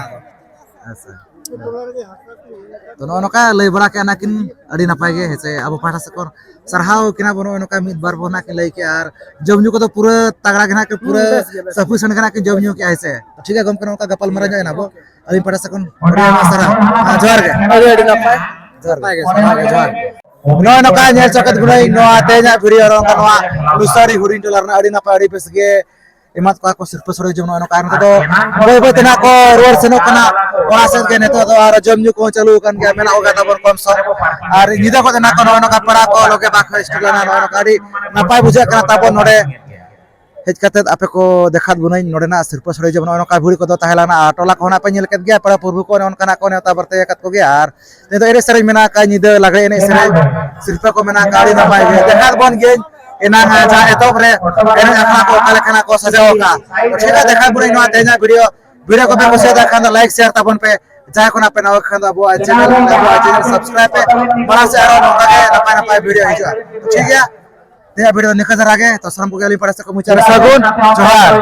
ᱟᱪᱪᱷᱟ᱾ ᱛᱚ ᱱᱚᱜᱼᱚ ᱱᱚᱝᱠᱟ ᱞᱟᱹᱭ ᱵᱟᱲᱟ ᱠᱮᱫᱼᱟ ᱱᱟᱹᱠᱤᱱ, ᱟᱹᱰᱤ ᱱᱟᱯᱟᱭ ᱜᱮ ᱦᱮᱸ ᱥᱮ, ᱟᱵᱚ ᱯᱟᱦᱴᱟ ᱥᱮᱫ ᱠᱷᱚᱱ ᱥᱟᱨᱦᱟᱣ ᱠᱤᱱᱟ ᱵᱚᱱ᱾ ᱱᱚᱜᱼᱚ ᱱᱚᱝᱠᱟ ᱢᱤᱫ ᱵᱟᱨ ᱵᱚᱱ ᱱᱟᱜ ᱠᱤᱱ ᱞᱟᱹᱭ ᱠᱮᱜᱼᱟ, ᱟᱨ ᱡᱚᱢ ᱧᱩ ᱠᱚᱫᱚ ᱯᱩᱨᱟᱹ ᱛᱟᱜᱲᱟ ᱜᱮ ᱱᱟᱜ ᱠᱤᱱ ᱯᱩᱨᱟᱹ ᱵᱮᱥ ᱜᱮ, ᱵᱮᱥ ᱜᱮ᱾ Sufficient ᱜᱮ ᱱᱟᱜ ᱠᱤᱱ ᱡᱚᱢ ᱧᱩ ᱠᱮᱜᱼᱟ ᱦᱮᱸ ᱥᱮ᱾ ᱴᱷᱤᱠ ᱜᱮᱭᱟ ᱜᱚᱢᱠᱮ, ᱱᱚᱝᱠᱟ ᱜᱟᱯᱟᱞ ᱢᱟᱨᱟᱣ ᱧᱚᱜ ᱮᱱᱟ ᱵᱚ᱾ ᱟᱹᱞᱤᱧ ᱯᱟᱦᱴᱟ ᱥᱮᱫ ᱠᱷᱚᱱ ᱟᱹᱰᱤ ᱟᱭᱢᱟ ᱥᱟᱨᱦᱟᱣ᱾ ᱦᱮᱸ, ᱡᱚᱦᱟᱨ ᱜᱮ᱾ ᱟᱹᱰᱤ ᱟᱹᱰᱤ ᱱᱟᱯᱟᱭ᱾ ᱡᱚᱦᱟᱨ ᱜᱮ, ᱥᱟᱨᱦᱟᱣ ᱜᱮ, ᱡᱚᱦᱟᱨ ᱜᱮ᱾ ᱱᱚᱜᱼᱚᱭ ᱱᱚᱝᱠᱟ ᱧᱮᱞ ᱪᱚ ᱠᱮᱫ ᱵᱚᱱᱟᱹᱧ ᱱᱚᱣᱟ ᱛᱮᱦᱮᱧᱟᱜ video ᱨᱮ ᱱᱚᱝᱠᱟ ᱱᱚᱣᱟ ᱞᱩᱥᱟᱨᱤ ᱦᱩᱰᱤᱧ ᱴᱚᱞᱟ ᱨᱮᱱᱟᱜ ᱟᱹᱰᱤ ᱱᱟᱯᱟᱭ ᱟᱹᱰᱤ ᱵᱮᱥ ᱜᱮ ᱮᱢᱟᱫ ᱠᱚᱣᱟ ᱠᱚ ᱥᱤᱨᱯᱟᱹ ᱥᱚᱲᱮ ᱡᱚᱢ᱾ ᱱᱚᱜᱼᱚᱭ ᱱᱚᱝᱠᱟ ᱟᱨ ᱱᱤᱛᱚᱜ ᱫᱚ ᱵᱟᱹᱭ ᱵᱟᱹᱭ ᱛᱮ ᱱᱟᱜ ᱠᱚ ᱨᱩᱣᱟᱹᱲ ᱥᱮᱱᱚᱜ ᱠᱟᱱᱟ ᱚᱲᱟᱜ ᱥᱮᱫ ᱜᱮ᱾ ᱱᱤᱛᱚᱜ ᱫᱚ ᱟᱨ ᱡᱚᱢ ᱧᱩ ᱠᱚᱦᱚᱸ ᱪᱟᱹᱞᱩ ᱟᱠᱟᱱ ᱜᱮᱭᱟ, ᱢᱮᱱᱟᱜ ᱠᱚᱜᱮ ᱛᱟᱵᱚᱱ ᱠᱚᱢ ᱥᱚᱢ᱾ ᱟᱨ ᱧᱤᱫᱟᱹ ᱠᱚ ᱱᱟᱜ ᱠᱚ ᱱᱚᱜᱼᱚᱭ ᱱᱚᱝᱠᱟ ᱯᱮᱲᱟ ᱠᱚ ᱞᱚᱜᱮ ᱵᱟᱠᱚ ᱥᱮᱴᱮᱨ ᱞᱮᱱᱟ᱾ ᱱᱚᱜᱼᱚᱭ ᱱᱚᱝᱠᱟ ᱟᱹᱰᱤ ᱱᱟᱯᱟᱭ ᱵᱩᱡᱷᱟᱹᱜ ᱠᱟᱱᱟ ᱛᱟᱵᱚᱱ ᱱᱚᱰᱮ ᱦᱮᱡ ᱠᱟᱛᱮᱫ ᱟᱯᱮ ᱠᱚ ᱫᱮᱠᱷᱟᱣ ᱵᱚᱱᱟᱹᱧ ᱱᱚᱰᱮᱱᱟᱜ ᱥᱤᱨᱯᱟᱹ ᱥᱚᱲᱮ ᱡᱚᱢ᱾ ᱱᱚᱜᱼᱚᱭ ᱱᱚᱝᱠᱟ ᱵᱷᱤᱲ ᱠᱚᱫᱚ ᱛᱟᱦᱮᱸ ᱞᱮᱱᱟ ᱟᱨ ᱴᱚᱞᱟ ᱠᱚᱦᱚᱸ ᱱᱟᱜ ᱯᱮ ᱧᱮᱞ ᱠᱮᱫ ᱜᱮᱭᱟ, ᱯᱮᱲᱟ ᱯᱨᱚᱵᱷᱩ ᱠᱚ ᱚᱱᱮ ᱚᱱᱠᱟᱱᱟᱜ ᱠᱚ ᱱᱮᱣᱛᱟ ᱵᱟᱨᱛᱮ ᱟᱠᱟᱫ ᱠᱚᱜᱮᱭᱟ᱾ ᱟᱨ ᱱᱤᱛᱚᱜ ᱮᱱᱮᱡ ᱥᱮᱨᱮᱧ ᱢᱮᱱᱟᱜ ᱟᱠᱟᱫ, ᱧᱤᱫᱟᱹ ᱞᱟᱜᱽᱲᱮ ᱮᱱᱮᱡ ᱥᱮᱨᱮᱧ ᱥᱤᱨᱯᱟᱹ ᱠᱚ ᱢᱮᱱᱟᱜ ᱟᱠᱟᱫ, ᱟᱹᱰᱤ ᱱᱟᱯᱟᱭ ᱜᱮ᱾ ᱫᱮᱠᱷᱟᱣ ᱵᱚᱱ ᱜᱮ ᱮᱱᱟᱝ ᱡᱟᱦᱟᱸ ᱮᱛᱚᱦᱚᱵ ᱨᱮ ᱮᱱᱮᱡ ᱟᱠᱷᱲᱟ ᱠᱚ ᱚᱠᱟ ᱞᱮᱠᱟᱱᱟᱜ ᱠᱚ ᱥᱟᱡᱟᱣ ᱟᱠᱟᱫ᱾ ᱴᱷᱤᱠ ᱜᱮᱭᱟ, ᱫᱮᱠᱷᱟᱣ ᱵᱚᱱᱟᱹᱧ ᱱᱚᱣᱟ ᱛᱮᱦᱮᱧᱟᱜ video᱾ Video ᱠᱚᱯᱮ ᱠᱩᱥᱤᱭᱟᱫᱟ ᱠᱷᱟᱱ ᱫᱚ like share ᱛᱟᱵᱚᱱ ᱯᱮ, ᱡᱟᱦᱟᱸᱭ ᱠᱷᱚᱱᱟᱜ ᱯᱮ ᱱᱟᱣᱟ ᱠᱷᱟᱱ ᱫᱚ ᱟᱵᱚᱣᱟᱜ channel, ᱟᱵᱚᱣᱟᱜ channel subscribe ᱯᱮ, ᱢᱟᱲᱟᱝ ᱥᱮᱫ ᱟᱨᱚ ᱱᱚᱝᱠᱟ ᱜᱮ ᱱᱟᱯᱟᱭ ᱱᱟᱯᱟᱭ video ᱦᱤᱡᱩᱜᱼᱟ᱾ ᱴᱷᱤᱠ ᱜᱮᱭᱟ, ᱛᱮᱦᱮᱧᱟᱜ video ᱱᱤᱝᱠᱟᱹ ᱫᱷᱟᱨᱟ ᱜᱮ᱾ ᱛᱚ ᱥᱟᱱᱟᱢ ᱠᱚᱜᱮ ᱟᱹᱞᱤᱧ ᱯᱟᱦᱴᱟ ᱥᱮᱫ ᱠᱷᱚᱱ ᱢᱩᱪᱟᱹᱫ ᱨᱮ ᱥᱟᱹᱜᱩᱱ ᱡᱚᱦᱟᱨ᱾